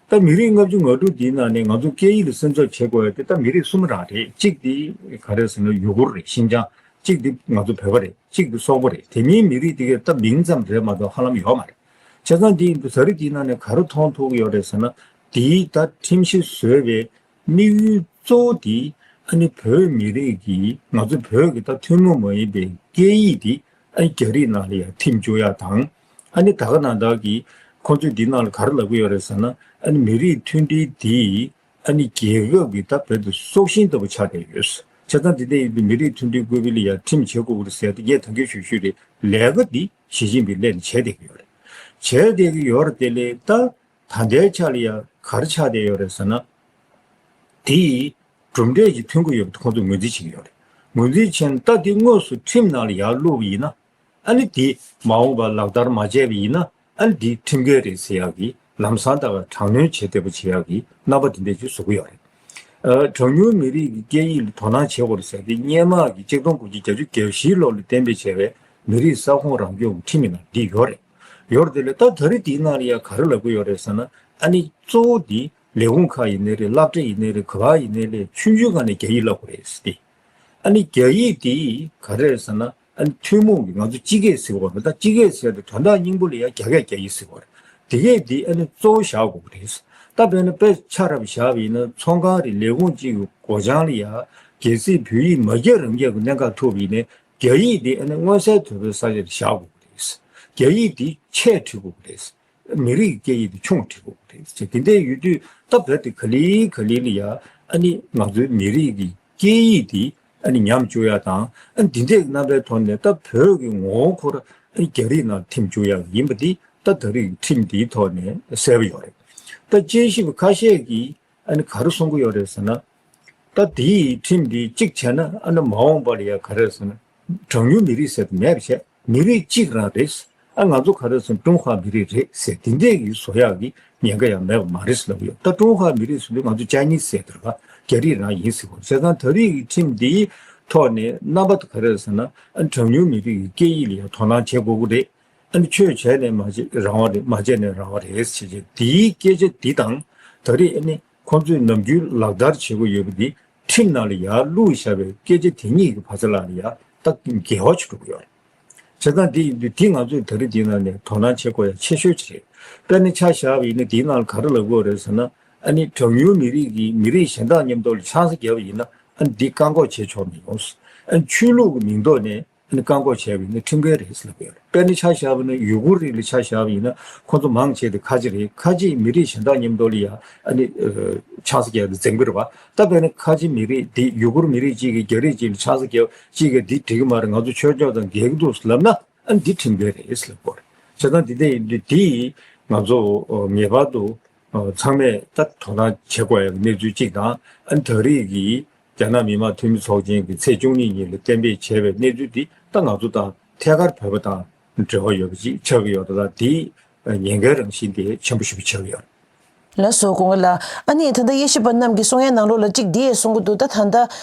ད་མི་རིགས་ལྔ་བཅུ་ང་དྲུག་འདིའི་ནང་ནས་ང་ཚོ་སྐད་ཡིག་ལ་སེམས་འཚབ་བྱེད་དགོས་ཡ་དེ་ད་མི་རིགས་གསུམ་རང་རེད། གཅིག་དེ་ག་རེ་ཟེར་ན་ཡུ་གུར་རེད། ཤིན་ཅང་། གཅིག་དེ་ང་ཚོ་བོད་པ་རེད། གཅིག་དེ་སོག་པོ་རེད། དེ་གཉིས་མི་རིགས་དེ་གའི་ད་མིང་ཙམ་རེད་མ་གཏོགས་ཧ་ལམ་ཡོད་མ་རེད། བྱས་ཙང་དེ་ཡིན་དུས་ད་རེས་དེའི་ནང་ནས་ག་རེ་མཐོང་ཐུབ་ཀྱི་ཡོད་རེད་ཟེར་ན། དེའི་ད་ཁྲིམས་གཞི་བཟོས་པའི་དམིགས་ཡུལ་གཙོ་བོ་དེ་ཨ་ནི་བོད་མི་རིགས་ཀྱི་ང་ཚོ་བོད་ཀྱི་ད་ཐུན་མོང་མ་ཡིན་པའི་སྐད་ཡིག་དེ་ཨ་ནི་རྒྱ་རིགས་ནང་ལ་ཡང་ཐིམ་བཅུག་ཡ་དང་། ཨ་ནི་ད་ག་ནང་བཞིན་གྱི་ཁོང་ཚོས་འདི་ནང་ལ་ག་རེ་ལབ་ཀྱི་ཡོད་རེད་ཟེར་ན། ཨ་ནི་མི་རིགས་མཐུན་སྒྲིལ་འདི་ཨ་ནི་རྒྱལ་ཁབ་ཀྱི་ད་བོད་དུ་སྲོག་ཤིང་ལྟ་བུ་ཆགས་བསྡད་ཡོད། བྱས་ཙང་འདི་འདྲ་ཡིན་དུས་མི་རིགས་མཐུན་སྒྲིལ་སྐུལ་སྤེལ་ལ་ཡང་ཁྲིམས་བྱེད་དགོས་ཀྱི་རེད་ཟེར་ཏེ་ངས་ད་གིན་ཞུ་ཞུས་རེད། ལས་ཀ་འདི་ཞི་ཅིན་ཕིང་སླད་ནས་བྱས་བསྡད་ཀྱི་ཡོད་རེད། བྱས་བསྡད་ཀྱི་ཡོད་རེད། དེ་ལས་ད་ད་ལྟའི་ཆ་ལ་ཡང་ག་རེ་ཆགས་བསྡད་ཡོད་རེད་ཟེར་ན། དེ་གྲུབ་འབྲས་ཀྱི་ཐོན་གྱི་ཡོད་པ་དེ་ཁོང་ཚོས་ངོས་འཛིན་བྱེད་ཀྱི་ཡོད་རེད། ངོས་འཛིན་བྱས་ན་ད་དེ་དངོས་སུ་ཁྲིམས་ནང་ལ་ཡར་བླུགས་པ་ཡིན་ན། ཨ་ནི་དེ་མ་འོངས་པར་ལག་བསྟར་མ་བྱས་པ་ཡིན་ན། ཨ་ནི་དེ་ཁྲིམས་འགལ་རེད་ཟེར་ཡག་གི་ལམ་སང་ད་ག་དྲག་གནོན་བྱེད་བདེ་པོ་བྱེད་ཡག་གི་རྣམ་པ་དེ་འདྲ་ཅིག་བཟོ་གི་ཡོད་རེད། ཨ། གྲངས་ཉུང་མི་རིགས་ཀྱི་སྐད་ཡིག་ལ་དོ་སྣང་བྱེད་དགོས་རེད་ཟེར་དེ་སྔོན་མ་གི་ཆིག་སྟོང་དགུ་བརྒྱ་བརྒྱད་ཅུ་གྱ་བཞིའི་ལོ་ལ་གཏན་འབེབས་བྱས་པའི་མི་རིགས་ས་ཁོངས་རང་སྐྱོང་གི་ཁྲིམས་ཡིན་ན་འདི་ཡོད་རེད། ཡོད་རེད། དེ་ལས་ད་ད་རེས་དེའི་ནང་ལ་ཡང་ག་རེ་ལབ་ཀྱི་ཡོད་རེད་ཟེར་ན། ཨ་ནི་གཙོ་བོ་དེ་ལས་ཁུངས་ཁག་ཡིན་ནའི་རེད། སློབ་གྲྭ་ཡིན་ནའི་རེད། ག་པར་ཡིན་ནའི་ལས་ཆུང་ཆུང་སྒང་ནས་རྒྱ་ཡིག་བསླབ་དགོས་རེད་ཟེར་ཏེ། ཨ་ནི་རྒྱ་ཡིག་དེ་ག་རེ་རེད་ཟེར་ན། ཨ་ནི་ཐུན་མོང་གི་ང་ཚོ་སྤྱི་སྐད་ཟེར་བ་རེད། ད་སྤྱི་སྐད་ཟེར་དུས་དོན་དག་སྙིང་པོ་ལ་ཡང་རྒྱ་སྐད་རྒྱ་ཡིག་ཟེར་བ་རེད། དེ་སྐད་དེ་ཨ་ནི་གཙོ་བོ་བཞག་དགོས་ཀྱི་རེད། ད་དཔེར་ན་དཔེ་ཆ་འདྲ་པོ་བཞག་པ་ཡིན་ན། ཚོང་ཁང་རེད། ལས་ཁུངས་གཅིག་གི་སྒོ་བྱང་ལ་ཡང་གལ་སྲིད་བོད་ཡིག་མ་རྒྱག་རང་རྒྱག་གི་གནད་འགག་ཐུག་པ་ཡིན་ན། རྒྱ་ཡིག་དེ་ཨ་ནི་མངོན་གསལ་དོད་པོའི་ས་ཆ་ལ་བཞག་དགོས་ཀྱི་རེད། རྒྱ་ཡིག་དེ་ཆེད་ཁྲིད་དགོས་ཀྱི་རེད། མི་རིགས་ཀྱི་སྐད་ཡིག་དེ་ཆུང་དུ་བྲིས་དགོས་རེད་ཟེར། དེ་འདྲ་ཡོད་དུས་ད་བོད་དེ་ག་ལེ་ག་ལེ་ལ་ཡ་ཨ་ནི་ང་ཚོའི་མི་རིགས་ཀྱི་སྐད་ཡིག་དེ་ཨ་ནི་ཉམས་བཅུག་ཡ་དང་། ཨ་ནི་འདི་འདྲའི་རྣམ་པའི་ཐོག་ནས་ད་བོད་ཀྱི་ངོ་བོ་ཁོ་རང་ཨ་ནི་རྒྱ་རིགས་ནང་ཐིམ་བཅུག་ཡ་ཡིན་པ་འདི་ད་ད་རེས་ཀྱི་ཁྲིམས་འདིའི་ཐོག་ནས་གསལ་པོ་ཡོད་རེད། ད་དཔྱད་ཞིབ་པ་ཁ་ཤས་ཀྱིས་ཨ་ནི་ག་རེ་གསུང་གི་ཡོད་རེད་ཟེར་ན། ད་དེའི་ཁྲིམས་འདི་གཅིག་བྱས་ན། ཨ་ནི་མ་འོངས་པ་ལ་ཡ་ག་རེ་ཟེར་ན། གྲངས་ཉུང་མི་རིགས་ཟེར་དུ་མེད་པ་བྱས། མི་རིགས་གཅིག་རང་རེད། ཨ། ང་ཚོ་ག་རེ་ཟེར་ན་ཀྲུང་ཧྭ་མི་རིགས་རེད་ཟེར་དེ་འདྲས་ཀྱི་བཟོ་ཡག་གི་ཉེན་ཁ་ཡང་མེད་པ་མ་རེད་ཟེར་ལབ་ཡོད། ད་ཀྲུང་ཧྭ་མི་རིགས་ཟེར་དུས་ང་ཚོ་ཅཱའི་ནིས་ཟེར་དེ་རེད་པ། རྒྱ་རིགས་རང་ཡིན་ཟེར་གོ། བྱས་ཙང་ད་རེས་ཀྱི་ཁྲིམས་འདིའི་ཐོག་ནས་རྣམ་པ་དེ་ག་རེ་ཟེར་ན། ཨ། གྲངས་ཉུང་མི་རིགས་ཀྱི་སྐད་ཡིག་ལ་ཡང་དོ་སྣང་བྱེད་དགོས་ཀྱི་རེད། ཨ་ནི་ཆོས་བྱས་ནས་མ་བྱས་རང་དབང་རེད། མ་བྱས་ནས་རང་དབང་རེད་ཟེར་བྱས། དེའི་སྐད་ཆ་འདི་དང་ད་རེས་ཨ་ནི་ཁོང་ཚོས་ནམ་རྒྱུན་ལག་བསྟར་བྱེད་དགོས་ཡོད་པ་འདི་ཁྲིམས་ནང་ལ་ཡར་བླུགས་བཞག་པའི་སྐད་ཆ་དེ་གཉིས་ཀྱི་བར་མཚམས་ལ་ཡང་ད་འགལ་བ་ཆགས་འགྲོ་གི་ཡོད་རེད། བྱས་ཙང་འདི་ཡིན་དུས་འདི་ང་ཚོས་ད་རེས་འདི་ནང་ནས་དོ་སྣང་བྱེད་དགོས་ཡ་ཆེ་ཤོས་ཅིག་རེད། དཔེར་ན་ཆ་བཞག་པ་ཡིན་ན་འདིའི་ནང་ལ་ག་རེ་ལབ་དགོས་རེད་ཟེར་ན། ཨ་ནི་གྲངས་ཉུང་མི་རིགས་ཀྱིས་མི་རིགས་གཞན་དག་མཉམ་དུ་ལ་ཆང་ས་བརྒྱབ་པ་ཡིན་ན། ཨ་ནི་འདི་བཀག་འགོག་བྱེད་ཆོག་མི་ཡོང་། ཨ་ནི་ཆོས་ལུགས་ཀྱི་མིང་ཐོག་ནས་ཨ་ནི་བཀག་འགོག་བྱས་པ་ཡིན་ན་ཁྲིམས་འགལ་རེད་ཟེར་ལབ་ཡོད་རེད། དཔེར་ན་ཆ་བཞག་པ་ན་ཡུ་གུར་རིགས་ལ་ཆ་བཞག་པ་ཡིན་ན། ཁོང་ཚོ་མང་ཆེ་དེ་ཁ་ཆེ་རེད། ཁ་ཆེ་མི་རིགས་གཞན་དག་མཉམ་དུ་ལ་ཡ་ཨ་ནི་ཆང་ས་བརྒྱབ་སྟེ་འཛེམ་གི་རེད་པ། ད་དཔེར་ན་ཁ་ཆེ་མི་རིགས་དེ་ཡུ་གུར་མི་རིགས་གཅིག་གིས་རྒྱ་རིགས་གཅིག་ལ་ཆང་ས་བརྒྱབ། གཅིག་གིས་འདི་འགྲིག་གི་མ་རེད། ང་ཚོ་ཆོས་ཕྱོགས་དང་འགལ་གི་འདུག་ཟེར་ལབ་ན། ཨ་ནི་འདི་ཁྲིམས་འགལ་རེད་ཟེར་ལབ་དགོས་རེད། བྱས་ཙང་འདི་འདྲ་ཡིན་དུས་འདི་ང་ཚོ་ངེས་པར་དུ་ཚང་མས་ད་དོ་སྣང་བྱེད་དགོས་ཡག་གནས་ཚུལ་གཅིག་དང་། ཨ་ནི་ད་རེས་ཀྱི་རྒྱ་ནག་མི་དམངས་འཐུས་མི་ཚོགས་ཆེན་གྱི་ཚེས་བཅུ་གཉིས་ཉིན་ལ་གཏན་འབེབས་བྱས་པའི་གནས་ཚུལ་འདི་ད་ང་ཚོ་དང་ཐད་ཀར་བོད་པ་དང་འབྲེལ་བ་ཡོད་པ་ཅིག་ཆགས་ཀྱི་ཡོད། ད་ལྟ་འདི་ཉེན་ཁའི་རང་བཞིན་དེ་ཆེན་པོ་ཞེ་པོ་ཆགས་ཀྱི་ཡོད། ལགས་སོ། སྐུ་ངོ་ལགས། ཨ་ནི་ད་ལྟ་དབྱེ་ཞིབ་པ་རྣམས་ཀྱིས་གསུང་ཡས་ནང་ལོགས་ལ་གཅིག་འདི་ཡང་གསུང་གི་འདུག་ད་ད་ལྟ་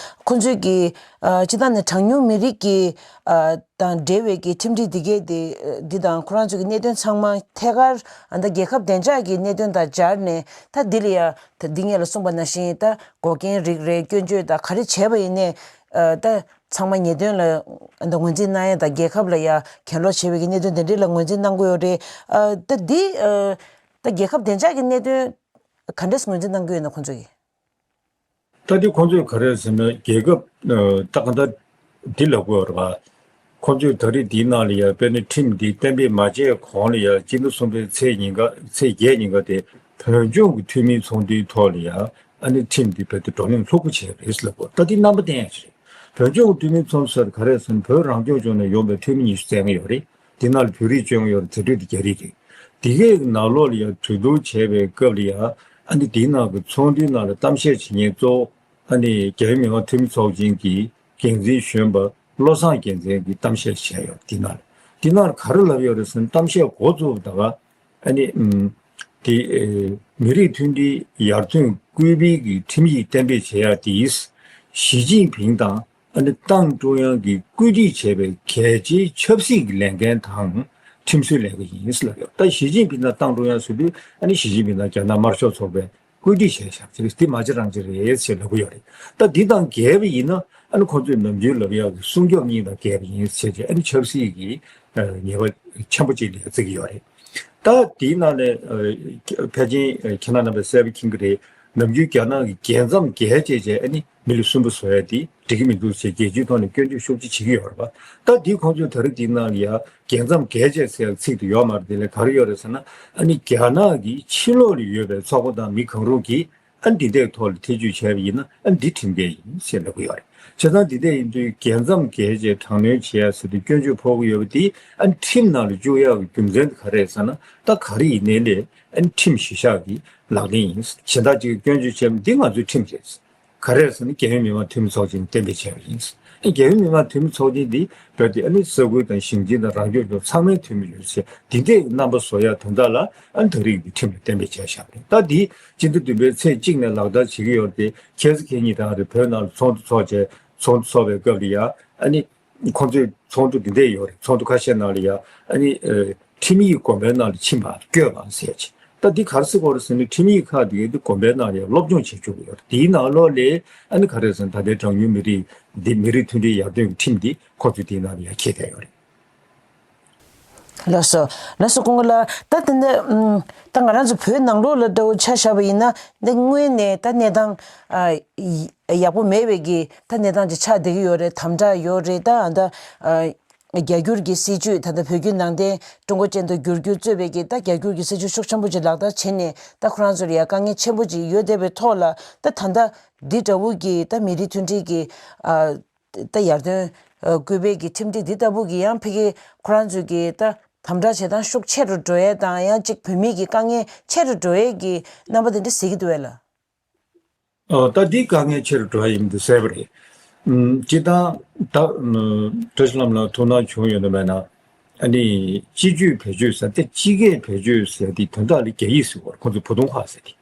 ཁོང་ཚོས་ཀྱིས་ཨ་སྤྱིར་བཏང་ནས་གྲངས་ཉུང་མི་རིགས་ཀྱི་ཨ་དང་འབྲེལ་བའི་གི་ཁྲིམས་སྒྲིག་འདི་གས་དེ་འདི་དང་ཁོ་རང་ཚོའི་གི་གནད་དོན་ཚང་མ་ཐད་ཀར་ཨ་ད་རྒྱལ་ཁབ་བདེ་འཇགས་ཀྱི་གནད་དོན་དང་སྦྱར་ནས། ད་འདི་ལ་ཡང་ད་འདི་སྔོན་ལ་གསུངས་པ་ནང་བཞིན་ད་འགོག་རྐྱེན་རིགས་རེད། སྐྱོན་བརྗོད་དང་ག་རེ་བྱས་པ་ཡིན་ནའི་ཨ་ད་ཚང་མ་ཉེས་དོན་ལ་ཨ་ད་ངོས་འཛིན་གནང་ཡས་དང་། རྒྱལ་ཁབ་ལ་ཡང་གྱེན་ལོག་བྱས་པའི་གི་གནད་དོན་དེ་འདྲ་ལ་ངོས་འཛིན་གནང་གི་ཡོད་རེད། ཨ་ད་འདི་ཨ། ད་རྒྱལ་ཁབ་བདེ་འཇགས་ཀྱི་གནད་དོན་ག་འདྲས་ངོས་འཛིན་གནང་གི་ཡོད་ན་ཁོང་ཚོ་གིས། ད་དེ་ཁོང་ཚོས་ག་རེ་ཟེར་ན། རྒྱལ་ཁབ་ད་ག་འདྲ་འདི་ལབ་དགོས་རེད་པ། ཁོང་ཚོས་ད་རེས་འདིའི་ནང་ལ་ཡ་དཔེར་ན་ཁྲིམས་འདི་གཏན་འབེབས་མ་བྱས་གོང་ལ་ཡ་སྤྱི་ཟླ་གསུམ་པའི་ཚེས་ཉིན་ཀ་ཚེས་བརྒྱད་ཉིན་ཀ་དེ་བོད་ལྗོངས་ཀྱི་འཐུས་མིའི་ཚོགས་འདུའི་ཐོག་ལ་ཡ་ཨ་ནི་ཁྲིམས་འདི་བོད་དུ་བགྲོ་གླེང་ལྷུག་པོ་བྱས་རེད་ལབ་དགོས། ད་འདི་རྣམ་པ་བསྟན་ཡ་ཞིག་རེད། བོད་ལྗོངས་ཀྱི་འཐུས་མིའི་ཚོགས་འདུ་ཟེར་ག་རེ་ཟེར་ན། བོད་རང་སྐྱོང་ལྗོངས་ནས་ཡོང་པའི་འཐུས་མི་ཉི་ཤུ་རྩ་ལྔ་ཡོད་རེད། དེ་ནང་ལ་བོད་རིགས་བཅོ་ལྔ་ཡོད་རེད། དེ་དུས་དེ་རྒྱ་རིགས་རེད། དེ་གའི་ནང་ལོགས་ལ་ཡང་གྲོས་བསྡུར་བྱས་པའི་སྐབས་ལ་ཡང་ཨ་ནི་དེའི་ནང་གི་ཚོགས་འདུའི་ནང་ལ་གཏམ་བཤད་བྱེད་མཁན་གཙོ་བོ་ཨ་ནི་རྒྱ་ཡོལ་མི་མང་འཐུས་མི་ཚོགས་ཆེན་གྱི་འགན་འཛིན་གཞོན་པ་བློ་བཟང་རྒྱལ་མཚན་གྱིས་གཏམ་བཤད་བྱས་ཡོད། དེ་ནང་ལ་དེ་ནང་ལ་ག་རེ་ལབ་ཡོད་རེད་ཟེར་ན། གཏམ་བཤད་འགོ་བཙུགས་པ་ད་ག་ ཨ་ནི་ཨམ་དེ་ཨེ་མི་རིགས་མཐུན་སྒྲིལ་ཡར་ཐོན་སྐུལ་སྤེལ་གྱི་ཁྲིམས་ཡིག་གཏན་འབེབས་བྱེད་ཡ་དེ་ཞི་ཅིན་ཕིང་དང་ཨ་ནི་ཏང་ཀྲུང་དབྱང་གིས་བཀོད་སྒྲིག་བྱས་པའི་གལ་ཆེའི་ཆབ་སྲིད་ཀྱི་ལས་འགན་དང་ཁྲིམས་བཟོའི་ལས་ཀ་ཡིན་ཟེར་ལབ་ཡོད། ད་ཞི་ཅིན་ཕིང་དང་ཏང་ཀྲུང་དབྱང་ཟེར་དུས་ཨ་ནི་ཞི་ཅིན་ཕིང་དང་རྒྱ་ནག་དམར་ཤོག་ཚོགས་པས་བཀོད་སྒྲིག་བྱས་བཞག་ཅིག་དེ་མ་བྱེད་རང་བྱེད་རེད་ཅེས་ལབ་ཀྱི་ཡོད་རེད། ད་འདི་དང་འགལ་བ་ཡིན་ན་ཨ་ནི་ཁོང་ཚོས་ནམ་རྒྱུན་ལབ་ཡག་གི་སྲུང་སྐྱོབ་གཉིས་དང་འགལ་བ་ཡིན་ཟེར་བྱས་ཨ་ནི་ཆབ་སྲིད་ཀྱི་ཉེས་པ་ཆེན་པོ་ཅིག་ལ་བརྩི་གི་ཡོད་རེད། ད་དེའི་ནང་ནས་ཕལ་ཆེར་ཁྱེད་རྣམ་པས་གསལ་པོ་མཁྱེན་གྱི་རེད། ནམ་རྒྱུན་རྒྱ་ནག་གིས་རྒྱལ་མཚམས་བརྒལ་བྱས་བྱས་ཨ་ནི་མི་ལ་སུན་པོ་བཟོ་ཡ་དེ་འགྲིག་གི་མི་འདུག་ཅེས་རྒྱལ་སྤྱིའི་ཐོག་ནས་སྐྱོན་བརྗོད་ཤུགས་ཆེ་བྱེད་ཀྱི་ཡོད་རེད་པ། ད་འདི་ཁོང་ཚོས་ད་རེས་འདི་ནང་ལ་ཡ་རྒྱལ་མཚམས་བརྒལ་བྱས་ཟེར་ཡག་ཚིག་དེ་ཡོད་མ་རེད། དེ་ལས་ག་རེ་ཡོད་རེད་ཟེར་ན་ཨ་ནི་རྒྱ་ནག་གི་ཕྱི་ལོགས་ལ་ཡོད་པའི་ཚོགས་པ་དང་མི་གང་རུང་གིས་ཨ་ནི་འདི་འདྲའི་ཐོག་ལ་ཐེ་བྱུས་བྱས་པ་ཡིན་ན་ཨ་ནི་འདི་ཁྲིམས་འགལ་ཡིན་ཞེས་ལབ་ཀྱི་ཡོད་རེད། བྱས་ཙང་འདི་འདྲ་ཡིན་དུས་རྒྱལ་མཚམས་བརྒལ་བྱས་དྲག་གནོན་བྱེད་ཡ་ཟེར་དུས་སྐྱོན་བརྗོད་ཕོག་གི་ཡོད་པ་འདི་ཨ་ནི་ཁྲིམས་ནང་ལ་བཅུག་ཡག་གི་རྒྱུ་མཚན་དེ་ག་རེ་རེད་ཟེར་ན་ད་ག་རེ་ཡིན་ནའི་ལས་ཨ་ནི་ཁྲིམས་གཞི་བཞག་གི་ལག་ལེན་ཡིན། གཞན་དག་ཅིག་གིས་སྐྱོན་བརྗོད་བྱས་པ་འདི་ང་ཚོའི་ཁྲིམས་རེད། ག་རེ་ཟེར་ན་རྒྱལ་ཡོངས་མི་དམངས་འཐུས་མི་ཚོགས་ཆེན་གཏན་འབེབས་བྱས་པ་ཡིན། རྒྱལ་ཡོངས་མི་དམངས་འཐུས་མི་ཚོགས་ཆེན་འདི་བོད་དེ་ཨ་ནི་ས་ཁུལ་དང་ཞིང་ཆེན་དང་རང་སྐྱོང་ལྗོངས་ཚང་མའི་འཐུས་མི་ཡོད་ཚེ་འདི་འདྲའི་རྣམ་པ་བཟོ་ཡ་དོན་དག་ལ་ཨ་ནི་ད་རེས་ཀྱི་ཁྲིམས་ལ་གཏན་འབེབས་བྱས་བཞག་པ་རེད། ད་འདི་སྤྱི་ཟླ་བདུན་པའི་ཚེས་གཅིག་ནས་ལག་བསྟར་བྱེད་ཀྱི་ཡོད་རེད་དེ་ཁྱེད་ཚོ་ཁྱེད་ཉིད་དང་རེད་བོད་ནང་ལ་ཚོགས་འདུ་ཚོགས་བྱས་ཚོགས་འདུ་ཚོགས་པའི་སྐབས་ལ་ཡ་ཨ་ནི་ཁོང་ཚོས་ཚོགས་འདུ་འདི་འདྲས་ཡོད་རེད། ཚོགས་འདུ་ཁ་ཤས་ནང་ལ་ཡ་ཨ་ནི་ཁྲིམས་ཡིག་དགོན་པའི་ནང་ལ་ཕྱིན་པ་བཀོད་པ་ཟེར་ཅིག་ད་འདི་ག་རེ་ཟེར་དགོས་རེད་ཟེར་ན་ཁྲིམས་ཡིག་ཁག་འདི་འདི་དགོན་པའི་ནང་ལ་ཡ་སློབ་སྦྱོང་བྱེད་བཅུག་གི་ཡོད་རེད། དེའི་ནང་ལོགས་ལས་ཨ་ནི་ག་རེ་ཟེར་ན་ད་ལྟའི་གྲངས་ཉུང་མི་རིགས་འདི་མི་རིགས་མཐུན་སྒྲིལ་ཡར་ཐོན་གྱི་ཁྲིམས་འདི་ཁོ་ཚོས་དེའི་ནང་ལ་ཡ་འཁྱེར་བསྡད་ཡོད་རེད། ལགས་སོ། ལགས་སོ་སྐུ་ངོ་ལགས། ད་དེ་འདྲ་ཨམ། ད་ང་རང་ཚོ་བོད་ནང་ལོགས་ལ་འདྲ་བོ་ཆ་བཞག་པ་ཡིན་ན་འདི་དངོས་གནས་ད་གནས་སྟངས་ཨ་ཡག་པོ་མེད་པའི་གི་ད་གནས་སྟངས་ཅིག་ཆགས་བསྡད་ཀྱི་ཡོད་རེད། དམ་དྲག་ཡོད་རེད། ད་ད་ཨ་རྒྱ་སྒྱུར་གྱི་སྲིད་བྱུས་ད་ལྟ་བོད་བརྒྱུད་ནང་བསྟན་ཀྲུང་གོ་ཅན་དུ་བསྒྱུར་རྒྱུ་གཙོས་པའི་གི་ད་རྒྱ་སྒྱུར་གྱི་སྲིད་བྱུས་ཤུགས་ཆེན་པོ་ཅིག་ལག་བསྟར་བྱས་ནས་ད་ཁོ་རང་ཚོར་ཡ་དཀའ་ངལ་ཆེན་པོ་ཅིག་ཡོད་བསྡད་པའི་ཐོག་ལ་ད་ད་ལྟ་འདི་འདྲ་བོ་གི་ད་མི་རིགས་མཐུན་སྒྲིལ་གྱི་ཨ། ད་ཡར་ཐོན་སྐུལ་སྤེལ་གྱི་ཁྲིམས་སྒྲིག་འདི་ལྟ་བུ་གི་ཡང་ཕ་གི་ཁོ་རང་ཚོས་ཀྱི་ད་དམ་དྲག་བྱེད་སྟངས་ཤུགས་ཆེ་རུ་འགྲོ་ཡས་དང་ཡང་གཅིག་བོད་མི་གི་དཀའ་ངལ་ཆེ་རུ་འགྲོ་ཡས་ཀྱི་རྣམ་པ་དེ་འདྲ་གཟིགས་ཀྱི་འདུག་བས་ལ། ཨོ་ད་འདི་དཀའ་ངལ་ཆེ་རུ་འགྲོ་ཡ་ཡིན་འདི་གསལ་པོ་རེད། ཨུམ་སྤྱིར་བཏང་ད་ཨུམ་བཀྲ་ཤིས་ལྷ་མོ་ལགས་ཐུགས་སྣང་བྱུང་ཡོད་ན་མེད་ན། ཨ་ནི་སྤྱི་སྤྱོད་བེད་སྤྱོད་ཟེར་ཏེ་སྤྱི་སྐད་བེད་སྤྱོད་ཟེར་ཏེ་དོན་དག་ལ་རྒྱ་ཡིག་ཟེར་བ་ཁོང་ཚོས་ཕུ་ཐུང་ཧྭ་ཟེར་ཏེ།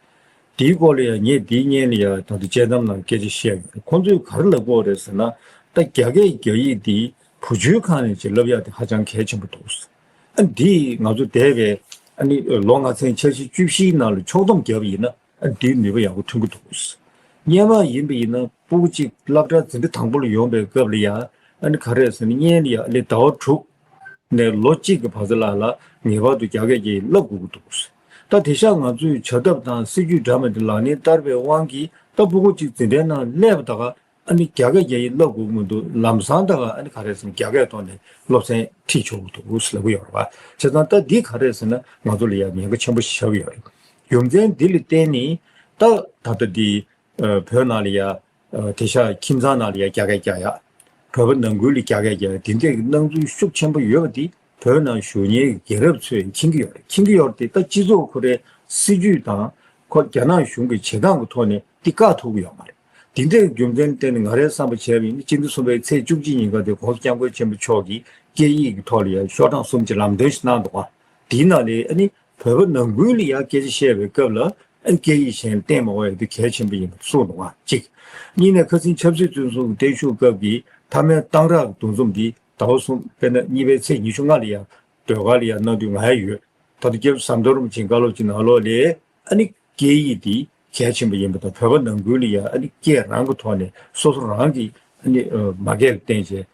དེའི་སྐོར་ལ་ཡང་ངས་དེའི་སྔོན་ལ་ཡང་ད་ལྟ་དཔྱད་གཏམ་ནང་སྐད་ཆ་བཤད་ཡོད་རེད། ཁོང་ཚོས་ག་རེ་ལབ་ཀྱི་ཡོད་རེད་ཟེར་ན་ད་རྒྱ་སྐད་རྒྱ་ཡིག་འདི་བུ་བཅོལ་ཁང་ནས་ཅིག་བསླབ་ཡག་དེ་ཧ་ཅང་གལ་ཆེན་པོ་འདུག་ཨ་འདི་ང་ཚོ་འདས་པའི་ཨ་ནི་ལོ་ལྔ་ཚན་འཆར་གཞི་བཅུ་བཞིའི་ནང་ལ་ཕྱོགས་བསྡོམས་བརྒྱབ་པ་ཡིན་ན་ཨ་འདིའི་ནུས་པ་ཡག་པོ་ཐོན་གྱི་འདུག་སྔོན་མ་ཡིན་པ་ཡིན་ན་སྤུ་གུ་གཅིག་སློབ་གྲྭ་འཛིན་གྲྭ་དང་པོ་ལ་ཡོང་པའི་སྐབས་ལ་ཡང་ཨ་ནི་ག་རེ་ཟེར་ན་སྔོན་ལ་ཡང་ཨ་ནི་ཟླ་བ་དྲུག་ནས་ལོ་གཅིག་གི་བར་མཚམས་ལ་ལ་ངེས་པར་དུ་རྒྱ་སྐད་ཀྱིས་བསླབ་དགོས་ཀྱི་འདུག་ད་དེང་སང་ང་ཚོས་བྱ་ཐབས་དང་སྲིད་ཇུས་འདྲ་མིན་དེ་ལག་ལེན་བསྟར་བའི་དབང་གིས་ད་སྤུ་གུ་གཅིག་འཛིན་གྲྭའི་ནང་སླེབས་པ་ད་ག་ཨ་ནི་རྒྱ་སྐད་རྒྱ་ཡིག་བསླབ་དགོས་ཀྱི་མི་འདུག་ལམ་སང་ད་ག་ཨ་ནི་ག་རེ་ཟེར་ན་རྒྱ་སྐད་ཐོག་ནས་སློབ་ཚན་ཁྲིད་ཆོག་གི་འདུག་ཟེར་ལབ་ཀྱི་ཡོད་རེད་བ། བྱས་ཙང་ད་འདི་ག་རེ་ཟེར་ན་ང་ཚོ་ལ་ཡང་ཉེན་ཁ་ཆེན་པོ་ཞིག་ཆགས་ཀྱི་ཡོད་རེད། རྒྱུ་མཚན་འདི་ལ་བརྟེན་ནས་ད་ད་ལྟ་འདི་བོད་ནང་ལ་ཡ། དེ་ཤག་ཁྱིམ་ཚང་ནང་ལ་ཡ་རྒྱ་སྐད་རྒྱག་ཡ། བོད་པ་ནང་ཁུལ་ལ་རྒྱ་སྐད་རྒྱག་ཡ་དེ་འདྲས་ཀྱི་སྣང་ཚུལ་ཤུགས་ཆེན་པོ་ཡོད་པ་དེ་བོད་ནང་བཞུགས་མཁན་གྱི་རྒན་རབས་ཚོས་མཁྱེན་གྱི་ཡོད་རེད། མཁྱེན་གྱི་ཡོད་རེད་དེ་ད་སྤྱི་ཚོགས་ཁོ་རའི་སྲིད་ཇུས་དང་ཁོ་རྒྱ་ནག་གཞུང་གི་བྱེད་སྟངས་ཀྱི་ཐོག་ནས་དེ་བཀག་ཐུབ་ཀྱི་ཡོད་མ་རེད། དེ་འདྲས་ཀྱི་རྒྱུ་མཚན་བརྟེན་ནས་ང་རའི་བསམ་པ་བྱས་པ་ཡིན་ན་སྤྱི་ཟླ་གསུམ་པའི་ཚེས་བཅུ་གཅིག་ཉིན་ཀ་དེ་༸གོང་ས་༸སྐྱབས་མགོན་ཆེན་པོ་མཆོག་གིས་སྐད་ཡིག་གི་ཐོག་ལ་ཡང་ཤོག་གྲངས་གསུམ་གྱི་ལམ་སྟོན་ཞིག་གནང་འདུག་ག་དེའི་ནང་ལས་ཨ་ནི། བོད་པ་ནང་ཁུལ་ལ་ཡང་སྐད་ཆ་བཤད་པའི་སྐབས་ལ་ཨ་ནི་སྐད་ཡིག་གཞན་བསྟེན་མ་དགོས་ཡ་དེ་གལ་ཆེན་པོ་ཡིན་པ་གསུངས་འདུག་ག་གཅིག་གཉིས་ནས་ཁ་སང་ཆབ་སྲིད་བཙོན་ཟུར་གྱི་བརྟན་བཞུགས་སྐབས་ཀྱི་མཐའ་མའི་གཏང་རག་གི་འདུ་འཛོམས་འདི་ཟླ་བ་གསུམ་དཔེར་ན་གཉིས་པའི་ཚེས་ཉི་ཤུ་ལྔ་ལ་ཡང་ཟློས་གར་ལ་ཡང་གནང་དུས་ང་ཡང་ཡོད། ད་ལྟ་སྐྱབས་རྗེ་ཟམ་གདོང་རིན་པོ་ཆེའི་བཀའ་སློབ་ཀྱི་ནང་ལོགས་ལས་ཨ་ནི་སྐད་ཡིག་འདི་གལ་ཆེན་པོ་ཡིན་པ་དང་བོད་པ་ནང་ཁུལ་ལ་ཡང་ཨ་ནི་སྐད་རང་གི་ཐོག་ནས་སོ་སོ་རང་གི་ཨ་ནི་མ་སྐད་ལ་བརྟེན་བྱས།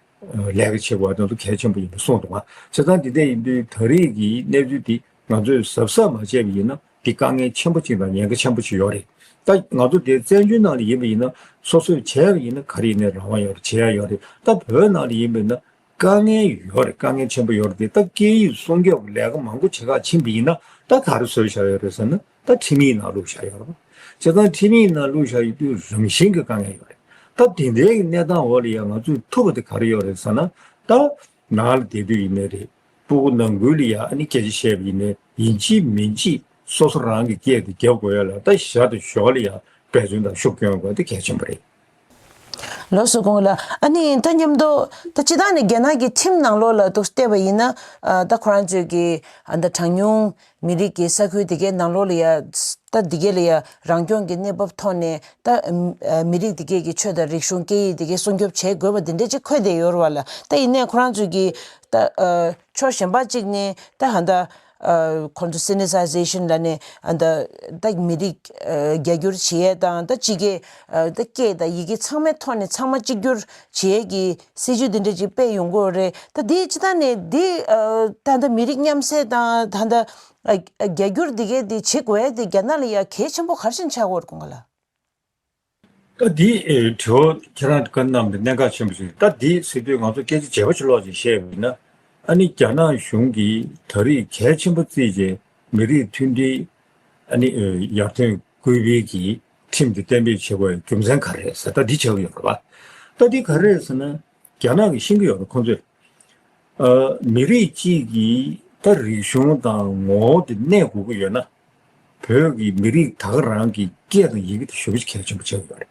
ལས་ཀ་བྱེད་དགོས་པ་དེ་ཚོ་གལ་ཆེན་པོ་ཡིན་པ་གསུངས་འདུག་ག་བྱས་ཙང་འདི་འདྲ་ཡིན་དུས་ད་རེས་ཀྱི་གནས་ཚུལ་འདི་ང་ཚོས་གཟབ་གཟབ་མ་བྱས་པ་ཡིན་ན་འདི་དཀའ་ངལ་ཆེན་པོ་ཅིག་དང་ཉེན་ཁ་ཆེན་པོ་ཅིག་ཡོད་རེད། ད་ང་ཚོ་འདི་བཙན་བྱོལ་ནང་ལ་ཡིན་པ་ཡིན་ན་སོ་སོས་བྱས་པ་ཡིན་ན་ག་རེ་ཡིན་ནའི་རང་དབང་ཡོད་རེད། བྱེད་ཡ་ཡོད་རེད། ད་བོད་ནང་ལ་ཡིན་པ་ཡིན་ན་དཀའ་ངལ་ཡོད་རེད། དཀའ་ངལ་ཆེན་པོ་ཡོད་རེད། དེ་ད་སྐད་ཡིག་སྲུང་སྐྱོབ་ལས་ཀ་མང་པོ་བྱེད་ག་ཕྱིན་པ་ཡིན་ན་ད་ག་རེ་བཟོས་བཞག་ཡོད་རེད་ཟེར་ན། ད་ཁྲིམས་ཡིག་ནང་བླུགས་བཞག་ཡོད་རེད། བྱས་ཙང་ཁྲིམས་ཡིག་ནང་བླུགས་བཞག་ཡོད་དུས་རང་བཞིན་གྱི་དཀའ་ངལ་ཡོད་རེད། ད་དེ་འདྲའི་གནས་སྟངས་འོག་ལ་ཡང་ང་ཚོས་ཐུབ་པ་དེ་ག་རེ་ཡོད་རེད་ཟེར་ན། ད་ནང་ལ་བསྡད་དུས་ཡིན་ནའི་རེད། སྤུ་གུ་ནང་ཁུལ་ལ་ཡང་ཨ་ནི་སྐད་ཆ་བཤད་པ་ཡིན་ནའི་ཡིན་གཅིག་མིན་གཅིག་སོ་སོ་རང་གི་སྐད་དེ་རྒྱབ་དགོས་ཡ་ལ་ད་ཞར་དང་ཞོར་ལ་ཡང་འབད་བརྩོན་དང་ཤུགས་སྐྱོན་དགོས་དེ་གལ་ཆེན་པོ་རེད། ལགས་སོ། སྐུ་ངོ་ལགས། ཨ་ནི་ད་མཉམ་དུ་ད་སྤྱིར་བཏང་ནས་རྒྱ་ནག་གི་ཁྲིམས་ནང་ལོགས་ལ་ཏོག་ཙམ་བལྟས་པ་ཡིན་ན། ཨ་ད་ཁོ་རང་ཚོས་ཀྱི་ཨ་ད་གྲངས་ཉུང་མི་རིགས་ཀྱི་ས་ཁུལ་དེ་གའི་ནང་ལོགས་ལ་ཡ། ད་དེ་གའི་ལ་ཡ་རང་སྐྱོང་གི་གནས་བབ་ཐོག་ནས་ད་ཨ་མི་རིགས་དེ་གའི་གི་ཆོས་དང་རིག་གཞུང་སྐད་ཡིག་དེ་གའི་སྲུང་སྐྱོབ་བྱེད་དགོས་པ་དེ་འདྲ་ཅིག་འཁོད་བསྡད་ཡོད་རེད་བ་ལ། ད་ཡིན་ནའི་ཁོ་རང་ཚོས་ཀྱི་ད་ཨ་ཕྱོགས་གཞན་པ་ཅིག་ནས་ད་ཧ་ད། ཨ་ཁོང་ཚོ་སི་ནི་སའི་ཟེ་ཤན་ལ་ནི་ཨ་ད་ད་མི་རིགས་ཨ་རྒྱ་སྒྱུར་བྱེད་ཡས་དང་ད་སྤྱི་སྐད་ཨ་ད་སྐད་དང་ཡི་གེ་ཚང་མའི་ཐོག་ནས་ཚང་མ་གཅིག་གྱུར་བྱེད་ཡས་ཀྱི་སྲིད་ཇུས་འདི་འདྲ་ཅིག་སྤེལ་ཡོང་གི་ཡོད་རེད། ད་འདི་སྤྱི་བཏང་ནས་འདི་ཨ་ད་ད་མི་རིགས་མཉམ་བསྲེས་དང་ད་ད་ཨ་རྒྱ་སྒྱུར་འདི་གས་འདི་བྱེད་དགོས་ཡས་འདི་རྒྱ་ནག་ལ་ཡ་གལ་ཆེན་པོ་ག་རེ་བཞིན་ཆགས་ཀྱི་ཡོད་རེད་སྐུ་ངོ་ལགས། ད་འདི་ཨེ་དྲི་བ་ཁྱེད་རང་བཀའ་གནང་བའི་གནད་འགག་ཆེན་པོ་ཞིག་ད་འདི་ཟེར་དུས་ང་ཚོ་སྐད་ཆ་བརྗེ་པོ་ཞིག་ཀློག་ཅིག་བཤད་པ་ཡིན་ན། ཨ་ནི་རྒྱ་ནག་གཞུང་གིས་ད་རེས་གལ་ཆེན་པོ་བརྩིས་བྱས་མི་རིགས་མཐུན་སྒྲིལ་ཨ་ནི་ཨེ་ཡར་ཐོན་སྐུལ་སྤེལ་གྱི་ཁྲིམས་དེ་གཏན་འབེབས་བྱེད་དགོས་རྒྱུ་མཚན་ག་རེ་རེད་ཟེར་ད་འདི་བྱེད་ཀྱི་ཡོད་རེད་པ། ད་འདི་ག་རེ་རེད་ཟེར་ན། རྒྱ་ནག་གིས་ཤེས་ཀྱི་ཡོད་རེད་ཁོང་ཚོས། ཨ་མི་རིགས་གཅིག་གི་ད་རིག་གཞུང་དང་ངོ་བོ་དེ་གནས་དགོས་ཀྱི་ཡོད་ན། བོད་ཀྱི་མི་རིགས་ད་ག་རང་གི་སྐད་དང་ཡི་གེ་དེ་ཞེ་པོ་ཅིག་གལ་ཆེན་པོ་ཆགས་ཀྱི་ཡོད་རེད།